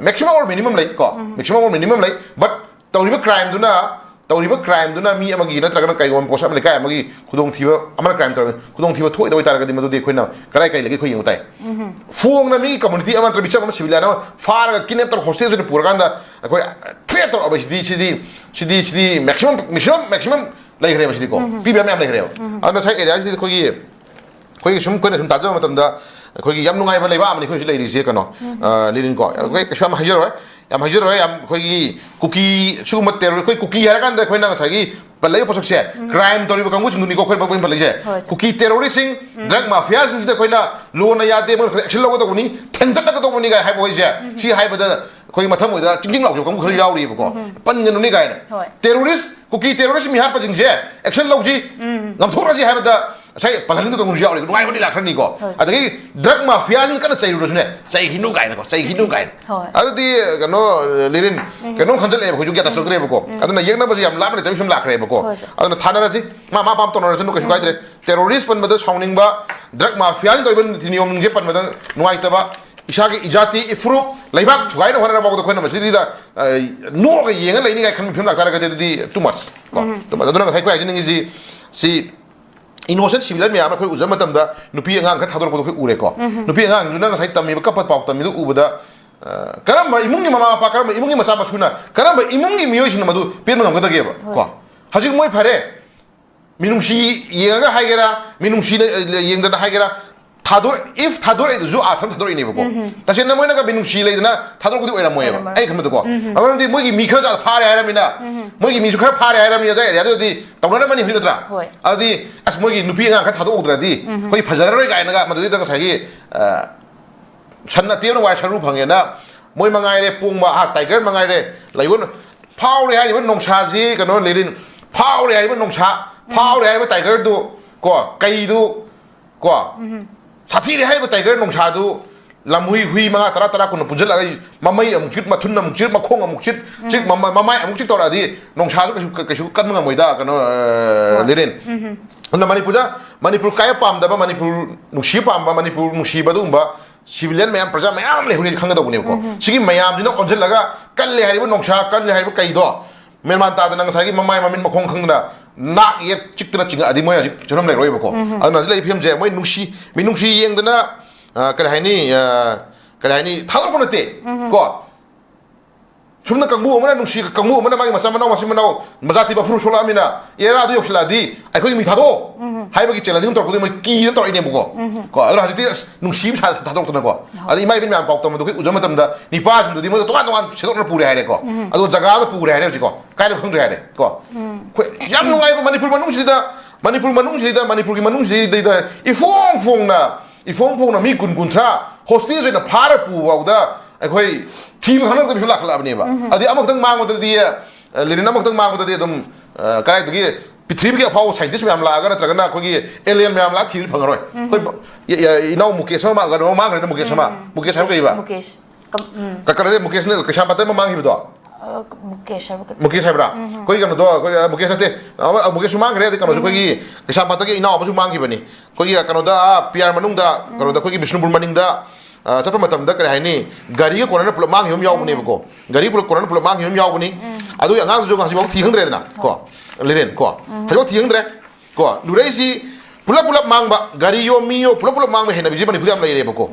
ꯃꯦꯛꯁꯤꯃꯝ ꯑꯣꯔ ꯃꯤꯅꯤꯃꯝ ꯂꯩ, ꯀꯣ, ꯃꯦꯛꯁꯤꯃꯝ ꯑꯣꯔ ꯃꯤꯅꯤꯃꯝ ꯂꯩ꯫ ꯕꯠ ꯇꯧꯔꯤꯕ ꯀ꯭ꯔꯥꯏꯝꯗꯨꯅ, ꯇꯧꯔꯤꯕ ꯀ꯭ꯔꯥꯏꯝꯗꯨꯅ ꯃꯤ ꯑꯃꯒꯤ ꯅꯠꯇ꯭ꯔꯒꯅ ꯀꯩꯒꯨꯝꯕ ꯄꯣꯠꯁꯛ ꯑꯃ, ꯂꯩꯀꯥꯏ ꯑꯃꯒꯤ ꯈꯨꯗꯣꯡꯊꯤꯕ, ꯑꯃꯅ ꯀ꯭ꯔꯥꯏꯝ ꯇꯧꯔꯕꯅꯤ, ꯈꯨꯗꯣꯡꯊꯤꯕ ꯊꯣꯛꯏꯗ ꯑꯣꯏꯇꯥꯔꯒꯗꯤ, ꯃꯗꯨꯗꯤ ꯑꯩꯈꯣꯏꯅ ꯀꯔꯥꯏ ꯀꯔꯤ ꯂꯩꯒꯦ ꯑꯩꯈꯣꯏ ꯌꯦꯡꯕ ꯇꯥꯏ꯫ ꯐꯣꯡꯅ ꯃꯤꯒꯤ ꯀꯝꯃꯨꯅꯤꯇꯤ ꯑꯃ ꯅꯠꯇ꯭ꯔꯒ ꯃꯤꯆꯝ ꯑꯃ, ꯁꯤꯚꯤꯂꯤꯌꯟ ꯑꯃ ꯐꯥꯔꯒ ꯀꯤꯗꯅꯦꯞ ꯇꯧꯔꯒ ꯍꯣꯁꯇꯦꯖ ꯑꯣꯏꯅ ꯄꯨꯔꯀꯥꯟꯗ ꯑꯩꯈꯣꯏ ꯊ꯭ꯔꯦꯠ ꯇꯧꯔꯛꯑꯕ ꯁꯤꯗꯤ, ꯁꯤꯗꯤ, ꯁꯤꯗꯤ, ꯁꯤꯗꯤ ꯃꯦꯛꯁꯤꯃꯝ, ꯃꯦꯛꯁꯤꯃꯝ, ꯃꯦꯛꯁꯤꯃꯝ ꯂꯩꯈ꯭ꯔꯦꯕ ꯁꯤꯗꯤꯀꯣ꯫ ꯄꯤꯕ ꯌꯥꯕ ꯃꯌꯥꯝ ꯂꯩꯈ꯭ꯔꯦꯕ꯫ ꯑꯗꯨꯅ ꯉꯁꯥꯏ ꯑꯦꯔꯤꯌꯥꯁꯤꯗ ꯑꯩꯈꯣꯏꯒꯤ, ꯑꯩꯈꯣꯏꯒꯤ ꯁꯨꯝ, ꯑꯩꯈꯣꯏꯅ ꯁꯨꯝ ꯇꯥꯖꯕ ꯃꯇꯝꯗ, ꯑꯩꯈꯣꯏꯒꯤ ꯌꯥꯝ ꯅꯨꯡꯉꯥꯏꯕ ꯂꯩꯕꯥꯛ ꯑꯃꯅꯤ ꯑꯩꯈꯣꯏ ꯍꯧꯖꯤꯛ ꯂꯩꯔꯤꯁꯦ, ꯀꯩꯅꯣ, ꯑ, ꯂꯤꯔꯤꯟꯀꯣ꯫ ꯑꯩꯈꯣꯏ ꯀꯩꯁꯨ ꯌꯥꯝ ꯍꯥꯏꯖꯔꯣꯏ, ꯌꯥꯝ ꯍꯥꯏꯖꯔꯣꯏ, ꯌꯥꯝ ꯑꯩꯈꯣꯏꯒꯤ ꯀꯨꯀꯤ, ꯁꯤꯒꯨꯝꯕ ꯇꯦꯔꯣꯔ, ꯑꯩꯈꯣꯏ ꯀꯨꯀꯤ ꯍꯥꯏꯔꯀꯥꯟꯗ ꯑꯩꯈꯣꯏꯅ ꯉꯁꯥꯏꯒꯤ ꯄꯜꯂꯛꯏꯕ ꯄꯣꯠꯁꯛꯁꯦ, ꯀ꯭ꯔꯥꯏꯝ ꯇꯧꯔꯤꯕ ꯀꯥꯡꯕꯨꯁꯤꯡꯗꯨꯅꯤꯀꯣ ꯑꯩꯈꯣꯏ ꯃꯃꯤꯡ ꯄꯜꯂꯛꯏꯁꯦ꯫ ꯍꯣꯏ, ꯁꯥꯔ꯫ ꯀꯨꯀꯤ ꯇꯦꯔꯣꯔꯤꯁꯁꯤꯡ, ꯗ꯭ꯔꯒ ꯃꯥꯐꯤꯌꯥꯁꯤꯡꯁꯤꯗ ꯑꯩꯈꯣꯏꯅ ꯂꯣꯅ ꯌꯥꯗꯦ, ꯃꯣꯏ ꯃꯊꯛꯇ ꯑꯦꯛꯁꯟ ꯂꯧꯒꯗꯧꯕꯅꯤ, ꯊꯦꯡꯗꯠꯅꯒꯗꯧꯕꯅꯤ ꯀꯥꯏꯅ ꯍꯥꯏꯕ ꯍꯣꯏꯁꯦ, ꯁꯤ ꯍꯥꯏꯕꯗ ꯑꯩꯈꯣꯏꯒꯤ ꯃꯊꯃꯣꯏꯗ ꯆꯤꯡꯖꯤꯡ ꯂꯥꯎꯈꯤꯕ ꯀꯥꯡꯕꯨ ꯈꯔ ꯌꯥꯎꯔꯤꯕꯀꯣ꯫ ꯄꯟꯒꯅꯨꯅꯦ ꯀꯥꯏꯅ꯫ ꯍꯣꯏ꯫ ꯇꯦꯔꯣꯔꯤꯁ, ꯀꯨꯀꯤ ꯇꯦꯔꯣꯔꯤꯁ ꯃꯤ ꯍꯥꯠꯄꯁꯤꯡꯁꯦ ꯑꯦꯛꯁꯟ ꯂꯧꯁꯤ, ꯉꯝꯊꯣꯛꯅꯁꯤ ꯍꯥꯏꯕꯗ ꯉꯁꯥꯏ ꯄꯜꯍꯟꯅꯤꯡꯗꯕ ꯀꯥꯡꯕꯨꯁꯨ ꯌꯥꯎꯔꯤ, ꯅꯨꯡꯉꯥꯏꯕꯗꯤ ꯂꯥꯛꯈ꯭ꯔꯅꯤꯀꯣ꯫ ꯍꯣꯏ, ꯁꯥꯔ꯫ ꯑꯗꯒꯤ ꯗ꯭ꯔꯒ ꯃꯥꯐꯤꯌꯥꯁꯤꯡ ꯀꯟꯅ ꯆꯩꯔꯨꯔꯁꯨꯅꯦ, "ꯆꯩꯈꯤꯅꯨ" ꯀꯥꯏꯅꯀꯣ, "ꯆꯩꯈꯤꯅꯨ" ꯀꯥꯏꯅ꯫ ꯍꯣꯏ꯫ ꯑꯗꯨꯗꯤ ꯀꯩꯅꯣ, ꯂꯤꯔꯤꯟ, ꯀꯩꯅꯣꯝ ꯈꯟꯖꯜꯂꯛꯑꯦꯕ, ꯑꯩꯈꯣꯏꯁꯨ ꯒ꯭ꯌꯥꯟ ꯇꯥꯁꯜꯂꯛꯇ꯭ꯔꯦꯕꯀꯣ꯫ ꯑꯗꯨꯅ ꯌꯦꯛꯅꯕꯁꯦ ꯌꯥꯝ ꯂꯥꯞꯅ ꯂꯩꯇꯕꯒꯤ ꯐꯤꯕꯝ ꯂꯥꯛꯈ꯭ꯔꯦꯕꯀꯣ꯫ ꯍꯣꯏ, ꯁꯥꯔ꯫ ꯑꯗꯨꯅ ꯊꯥꯅꯔꯁꯤ, ꯃꯥ, ꯃꯥ ꯑꯄꯥꯝ ꯇꯧꯅꯔꯁꯅꯨ, ꯀꯩꯁꯨ ꯀꯥꯏꯗ꯭ꯔꯦ꯫ ꯇꯦꯔꯣꯔꯤꯁ ꯄꯟꯕꯗ ꯁꯥꯎꯅꯤꯡꯕ, ꯗ꯭ꯔꯒ ꯃꯥꯐꯤꯌꯥꯁꯤꯡ ꯇꯧꯔꯤꯕ ꯅꯤꯇꯤ ꯅꯤꯌꯣꯝꯁꯤꯡꯁꯦ ꯄꯟꯕꯗ ꯅꯨꯡꯉꯥꯏꯇꯕ, ꯏꯁꯥꯒꯤ ꯏꯖꯥꯇꯤ, ꯏꯐꯨꯔꯨꯞ, ꯂꯩꯕꯥꯛ ꯊꯨꯒꯥꯏꯅꯕ ꯍꯣꯠꯅꯔ ꯐꯥꯎꯕꯗ ꯑꯩꯈꯣꯏꯅ ꯃꯁꯤꯗ, ꯑ, ꯅꯣꯛꯑꯒ ꯌꯦꯡꯉ ꯂꯩꯅꯤꯡꯉꯥꯏ ꯈꯟꯕ ꯐꯤꯕꯝ ꯂꯥꯛꯇꯥꯔꯒꯗꯤ, ꯑꯗꯨꯗꯤ too much ꯀꯣ꯫ Too much꯫ ꯑꯗꯨꯅ ꯉꯁꯥꯏ ꯑꯩꯈꯣꯏ ꯍꯥꯏꯖꯅꯤꯡꯉꯤꯁꯤ, ꯁꯤ ꯏꯅꯣꯁꯦꯟ ꯁꯤꯚꯤꯂꯤꯌꯟ ꯃꯌꯥꯝ ꯑꯃ ꯑꯩꯈꯣꯏ ꯎꯖꯕ ꯃꯇꯝꯗ ꯅꯨꯄꯤ ꯑꯉꯥꯡ ꯈꯔ ꯊꯥꯗꯣꯔꯛꯄꯗꯣ ꯑꯩꯈꯣꯏ ꯎꯔꯦꯀꯣ꯫ ꯅꯨꯄꯤ ꯑꯉꯥꯡꯗꯨꯅ ꯉꯁꯥꯏ ꯇꯝꯃꯤꯕ, ꯀꯞꯄ ꯄꯥꯎ ꯇꯝꯃꯤꯗꯨ ꯎꯕꯗ, ꯑ, ꯀꯔꯝꯕ ꯏꯃꯨꯡꯒꯤ ꯃꯃꯥ ꯃꯄꯥ, ꯀꯔꯝꯕ ꯏꯃꯨꯡꯒꯤ ꯃꯆꯥ ꯃꯁꯨꯅ, ꯀꯔꯝꯕ ꯏꯃꯨꯡꯒꯤ ꯃꯤꯑꯣꯏꯁꯤꯡꯅ ꯃꯗꯨ ꯄꯦꯟꯕ ꯉꯝꯒꯗꯒꯦꯕ? ꯍꯣꯏ꯫ ꯀꯣ, ꯍꯧꯖꯤꯛ ꯃꯣꯏ ꯐꯔꯦ, ꯃꯤꯅꯨꯡꯁꯤ ꯌꯦꯡꯉꯒ ꯍꯥꯏꯒꯦꯔꯥ, ꯃꯤꯅꯨꯡꯁꯤꯅ, ꯑ, ꯌꯦꯡꯗꯅ ꯍꯥꯏꯒꯦꯔꯥ, ꯊꯥꯗꯣꯔꯛ-, if ꯊꯥꯗꯣꯔꯛꯏꯗꯨꯁꯨ ꯑꯥꯔꯊ ꯑꯃ ꯊꯥꯗꯣꯔꯛꯏꯅꯦꯕꯀꯣ꯫ ꯇꯁꯦꯡꯅ ꯃꯣꯏꯅꯒ ꯃꯤꯅꯨꯡꯁꯤ ꯂꯩꯗꯅ ꯊꯥꯗꯣꯔꯛꯄꯗꯤ ꯑꯣꯏꯔꯝꯃꯣꯏꯕ, ꯑꯣꯏꯔꯝꯃꯔꯣꯏ꯫ ꯑꯩ ꯈꯟꯕꯗꯀꯣ꯫ ꯃꯔꯝꯗꯤ ꯃꯣꯏꯒꯤ ꯃꯤ ꯈꯔ ꯐꯥꯔꯦ ꯍꯥꯏꯔꯃꯤꯅ, ꯃꯣꯏꯒꯤ ꯃꯤꯁꯨ ꯈꯔ ꯐꯥꯔꯦ ꯍꯥꯏꯔꯃꯤꯅ, ꯑꯗꯨꯋꯥꯏ ꯑꯦꯔꯤꯌꯥꯗꯨꯗꯗꯤ ꯇꯧꯅꯔꯝꯃꯅꯤ ꯍꯧꯖꯤꯛ, ꯅꯠꯇ꯭ꯔꯥ? ꯍꯣꯏ꯫ ꯑꯗꯨꯗꯤ, "ꯑꯁ, ꯃꯣꯏꯒꯤ ꯅꯨꯄꯤ ꯑꯉꯥꯡ ꯈꯔ ꯊꯥꯗꯣꯛꯍꯧꯗ꯭ꯔꯗꯤ ꯑꯩꯈꯣꯏ ꯐꯖꯔꯔꯣꯏ" ꯀꯥꯏꯅꯒ ꯃꯗꯨꯗꯩꯗ ꯉꯁꯥꯏꯒꯤ, ꯑ, "ꯁꯟ ꯑꯇꯦꯟꯕꯅ ꯋꯥꯏ ꯁꯔꯨ ꯐꯪꯉꯦꯅ", ꯃꯣꯏ ꯃꯉꯥꯏꯔꯦ, ꯄꯣꯡꯕ, ꯑꯥ, ꯇꯥꯏꯒꯔ ꯃꯉꯥꯏꯔꯦ, ꯂꯥꯏꯑꯣꯟ, ꯐꯥꯎꯔꯦ ꯍꯥꯏꯔꯤꯕ ꯅꯣꯡꯁꯥꯁꯤ, ꯀꯩꯅꯣ, ꯂꯤꯔꯤꯟ, ꯐꯥꯎꯔꯦ ꯍꯥꯏꯔꯤꯕ ꯅꯣꯡꯁꯥ, ꯐꯥꯎꯔꯦ ꯍꯥꯏꯔꯤꯕ ꯇꯥꯏꯒꯔꯗꯨ, ꯀꯣ, ꯀꯩꯗꯨ, ꯀꯣ, ꯁꯥꯊꯤꯔꯦ ꯍꯥꯏꯔꯤꯕ ꯇꯥꯏꯒꯔ ꯅꯣꯡꯁꯥꯗꯨ ꯂꯝꯍꯨꯏ ꯍꯨꯏ ꯃꯉꯥ, ꯇꯔꯥ, ꯇꯔꯥ, ꯀꯨꯟ ꯄꯨꯟꯁꯤꯜꯂꯒ ꯃꯃꯩ ꯑꯃꯨꯛ ꯆꯤꯛ, ꯃꯊꯨꯟ ꯑꯃꯨꯛ ꯆꯤꯛ, ꯃꯈꯣꯡ ꯑꯃꯨꯛ ꯆꯤꯛ, ꯆꯤꯛ, ꯃꯃ-, ꯃꯃꯥꯏ ꯑꯃꯨꯛ ꯆꯤꯛ ꯇꯧꯔꯛꯑꯗꯤ ꯅꯣꯡꯁꯥꯁꯨ ꯀꯩꯁꯨ, ꯀꯩꯁꯨ ꯀꯟꯕ ꯉꯝꯃꯣꯏꯗ, ꯀꯩꯅꯣ, ꯑ, ꯍꯣꯏ꯫ ꯂꯤꯔꯤꯟ꯫ ꯑꯗꯨꯅ ꯃꯅꯤꯄꯨꯔꯗ, ꯃꯅꯤꯄꯨꯔ ꯀꯥꯏꯕ ꯄꯥꯝꯗꯕ, ꯃꯅꯤꯄꯨꯔ ꯅꯨꯡꯁꯤ ꯄꯥꯝꯕ, ꯃꯅꯤꯄꯨꯔ ꯅꯨꯡꯁꯤꯕ, ꯑꯗꯨꯒꯨꯝꯕ civilian ꯃꯌꯥꯝ, ꯄ꯭ꯔꯖꯥ ꯃꯌꯥꯝ ꯂꯩꯍꯧꯔꯤ ꯈꯪꯒꯗꯧꯕꯅꯦꯕꯀꯣ꯫ ꯁꯤꯒꯤ ꯃꯌꯥꯝꯁꯤꯅ ꯑꯣꯟꯁꯤꯜꯂꯒ ꯀꯜꯂꯦ ꯍꯥꯏꯔꯤꯕ ꯅꯣꯡꯁꯥ, ꯀꯜꯂꯦ ꯍꯥꯏꯔꯤꯕ ꯀꯩꯗꯣ, ꯃꯦꯟꯃꯥꯟ ꯇꯥꯗꯅ ꯉꯁꯥꯏꯒꯤ ꯃꯃꯥꯏ ꯃꯃꯤꯠ ꯃꯈꯣꯡ ꯈꯪꯗꯅ ꯅꯥꯛ ꯌꯦꯠ ꯆꯤꯛꯇꯅ ꯆꯤꯡꯉꯛꯑꯗꯤ ꯃꯣꯏ ꯍꯧꯖꯤꯛ ꯐꯤꯕꯝ ꯂꯩꯔꯣꯏꯕꯀꯣ꯫ ꯑꯗꯨꯅ ꯍꯧꯖꯤꯛ ꯂꯩꯔꯤꯕ ꯐꯤꯕꯝꯁꯦ ꯃꯣꯏ ꯅꯨꯡꯁꯤ, ꯃꯤꯅꯨꯡꯁꯤ ꯌꯦꯡꯗꯅ, ꯑ, ꯀꯔꯤ ꯍꯥꯏꯅꯤ, ꯑ, ꯀꯔꯤ ꯍꯥꯏꯅꯤ, ꯊꯥꯗꯣꯔꯛꯄ ꯅꯠꯇꯦ ꯀꯣ꯫ ꯁꯨꯝꯅ ꯀꯥꯡꯕꯨ ꯑꯃꯅ ꯅꯨꯡꯁꯤ, ꯀꯥꯡꯕꯨ ꯑꯃꯅ ꯃꯥꯒꯤ ꯃꯆꯥ ꯃꯅꯥꯎ, ꯃꯆꯤꯟ ꯃꯅꯥꯎ, ꯃꯆꯥ ꯊꯤꯕ ꯐꯨꯔꯨꯞ ꯁꯣꯛꯂꯛꯑꯃꯤꯅ ꯑꯦꯔꯥꯗꯨ ꯌꯧꯁꯤꯜꯂꯛꯑꯗꯤ ꯑꯩꯈꯣꯏꯒꯤ ꯃꯤ ꯊꯥꯗꯣꯛꯑꯣ ꯍꯥꯏꯕꯒꯤ ꯆꯦꯂꯦꯟꯖ ꯑꯃ ꯇꯧꯔꯛꯄꯗꯨꯗꯤ ꯃꯣꯏ ꯀꯤꯗꯅ ꯇꯧꯔꯛꯏꯅꯦꯕꯀꯣ꯫ ꯀꯣ, ꯑꯗꯨꯅ ꯍꯧꯖꯤꯛꯇꯤ ꯑꯁ ꯅꯨꯡꯁꯤꯕ ꯁꯥ-, ꯊꯥꯗꯣꯛꯇꯅꯀꯣ꯫ ꯑꯗ ꯏꯃꯥ ꯏꯕꯦꯟ ꯃꯌꯥꯝ ꯄꯥꯎ ꯇꯝꯕꯗꯣ ꯑꯩꯈꯣꯏ ꯎꯖꯕ ꯃꯇꯝꯗ ꯅꯤꯄꯥꯁꯤꯡꯗꯨꯗꯤ ꯃꯣꯏꯗ ꯇꯣꯉꯥꯟ ꯇꯣꯉꯥꯟ ꯁꯦꯗꯣꯛꯅ ꯄꯨꯔꯦ ꯍꯥꯏꯔꯦꯀꯣ꯫ ꯑꯗꯨꯒ ꯖꯒꯥꯗ ꯄꯨꯔꯦ ꯍꯥꯏꯔꯦ ꯍꯧꯖꯤꯛꯀꯣ꯫ ꯀꯥꯏꯗ ꯈꯪꯗ꯭ꯔꯦ ꯍꯥꯏꯔꯦ ꯀꯣ꯫ ꯑꯩꯈꯣꯏ ꯌꯥꯝ ꯅꯨꯡꯉꯥꯏꯕ ꯃꯅꯤꯄꯨꯔ ꯃꯅꯨꯡꯁꯤꯗ, ꯃꯅꯤꯄꯨꯔ ꯃꯅꯨꯡꯁꯤꯗ, ꯃꯅꯤꯄꯨꯔꯒꯤ ꯃꯅꯨꯡꯁꯤꯗꯩꯗ ꯏꯐꯣꯡ ꯐꯣꯡꯅ, ꯏꯐꯣꯡ ꯐꯣꯡꯅ ꯃꯤ ꯀꯨꯟ ꯀꯨꯟꯊ꯭ꯔꯥ ꯍꯣꯁꯇꯦꯖ ꯑꯣꯏꯅ ꯐꯥꯔ ꯄꯨ ꯐꯥꯎꯗ ꯑꯩꯈꯣꯏ ꯊꯤꯕ ꯈꯪꯉꯛꯇꯕ ꯐꯤꯕꯝ ꯂꯥꯛꯈꯠꯂꯛꯑꯕꯅꯦꯕ꯫ ꯑꯗꯩ ꯑꯃꯈꯛꯇꯪ ꯃꯥꯡꯕꯗꯗꯤ, ꯑ, ꯂꯦꯅꯤꯟ ꯑꯃꯈꯛꯇꯪ ꯃꯥꯡꯕꯗꯗꯤ ꯑꯗꯨꯝ, ꯑ, ꯀꯗꯥꯏꯗꯒꯤ ꯄ꯭ꯔꯤꯊꯤꯕꯤꯒꯤ ꯑꯐꯥꯎꯕ ꯁꯥꯏꯟꯇꯤꯁ ꯃꯌꯥꯝ ꯂꯥꯛꯑꯒ ꯅꯠꯇ꯭ꯔꯒꯅ ꯑꯩꯈꯣꯏꯒꯤ ꯑꯦꯂꯤꯌꯟ ꯃꯌꯥꯝ ꯂꯥꯛꯑ ꯊꯤꯕꯁꯨ ꯐꯪꯉꯔꯣꯏ꯫ ꯑꯩꯈꯣꯏ ꯕ-, ꯏ-, ꯏ-, ꯏꯅꯥꯎ ꯃꯨꯀꯦꯁ ꯑꯃ ꯃꯥꯡꯈ꯭ꯔꯦ, ꯃꯨꯀꯦꯁ ꯑꯃ꯫ ꯃꯨꯀꯦꯁ ꯍꯥꯏꯕ ꯀꯩꯕ? ꯃꯨꯀꯦꯁ꯫ ꯀꯝ-, ꯎꯝ꯫ ꯀ-, ꯀꯩꯅꯣꯗ ꯃꯨꯀꯦꯁꯅ ꯀꯩꯁꯥꯝꯄꯥꯠꯇ ꯑꯃ ꯃꯥꯡꯈꯤꯕꯗꯣ? ꯑ, ꯃꯨꯀꯦꯁ ꯍꯥꯏꯕ ꯀꯩꯅꯣ? ꯃꯨꯀꯦꯁ ꯍꯥꯏꯕ꯭ꯔꯥ? ꯑꯩꯈꯣꯏ ꯀꯩꯅꯣꯗꯣ, ꯑꯩꯈꯣꯏ, ꯑ, ꯃꯨꯀꯦꯁ ꯅꯠꯇꯦ꯫ ꯑꯃ, ꯑ, ꯃꯨꯀꯦꯁꯁꯨ ꯃꯥꯡꯈ꯭ꯔꯦ, ꯑꯗꯩ ꯀꯩꯅꯣꯁꯨ ꯑꯩꯈꯣꯏꯒꯤ ꯀꯩꯁꯥꯝꯄꯥꯠꯇꯒꯤ ꯏꯅꯥꯎ ꯑꯃꯁꯨ ꯃꯥꯡꯈꯤꯕꯅꯤ꯫ ꯑꯩꯈꯣꯏꯒꯤ ꯀꯩꯅꯣꯗ, ꯑꯥ, ꯄꯤ ꯑꯥꯔ ꯃꯅꯨꯡꯗ, ꯀꯩꯅꯣꯗ ꯑꯩꯈꯣꯏꯒꯤ ꯕꯤꯁꯅꯨꯄꯨꯔ ꯃꯅꯤꯡꯗ, ꯑ, ꯆꯠꯄ ꯃꯇꯝꯗ ꯀꯔꯤ ꯍꯥꯏꯅꯤ, ꯒꯥꯔꯤꯒ ꯀꯣꯟꯅꯅ ꯄꯨꯂꯞ ꯃꯥꯡꯈꯤꯕ ꯑꯃ ꯌꯥꯎꯕꯅꯦꯕꯀꯣ꯫ ꯒꯥꯔꯤ ꯄꯨꯂꯞ ꯀꯣꯟꯅꯅ ꯄꯨꯂꯞ ꯃꯥꯡꯈꯤꯕ ꯑꯃ ꯌꯥꯎꯕꯅꯤ꯫ ꯑꯗꯨꯒꯤ ꯑꯉꯥꯡꯗꯨꯁꯨ ꯍꯧꯖꯤꯛꯐꯥꯎ ꯊꯤ ꯈꯪꯗ꯭ꯔꯦꯗꯅ ꯀꯣ꯫ ꯂꯤꯔꯦꯟ ꯀꯣ꯫ ꯍꯧꯖꯤꯛꯐꯥꯎ ꯊꯤ ꯈꯪꯗ꯭ꯔꯦ ꯀꯣ꯫ ꯂꯨꯔꯛꯏꯁꯤ ꯄꯨꯂꯞ ꯄꯨꯂꯞ ꯃꯥꯡꯕ, ꯒꯥꯔꯤꯌꯣ ꯃꯤꯌꯣ ꯄꯨꯂꯞ ꯄꯨꯂꯞ ꯃꯥꯡꯕ ꯍꯩꯅꯕꯤꯁꯦ ꯃꯅꯤꯄꯨꯔꯗ ꯌꯥꯝ ꯂꯩꯔꯦꯕꯀꯣ꯫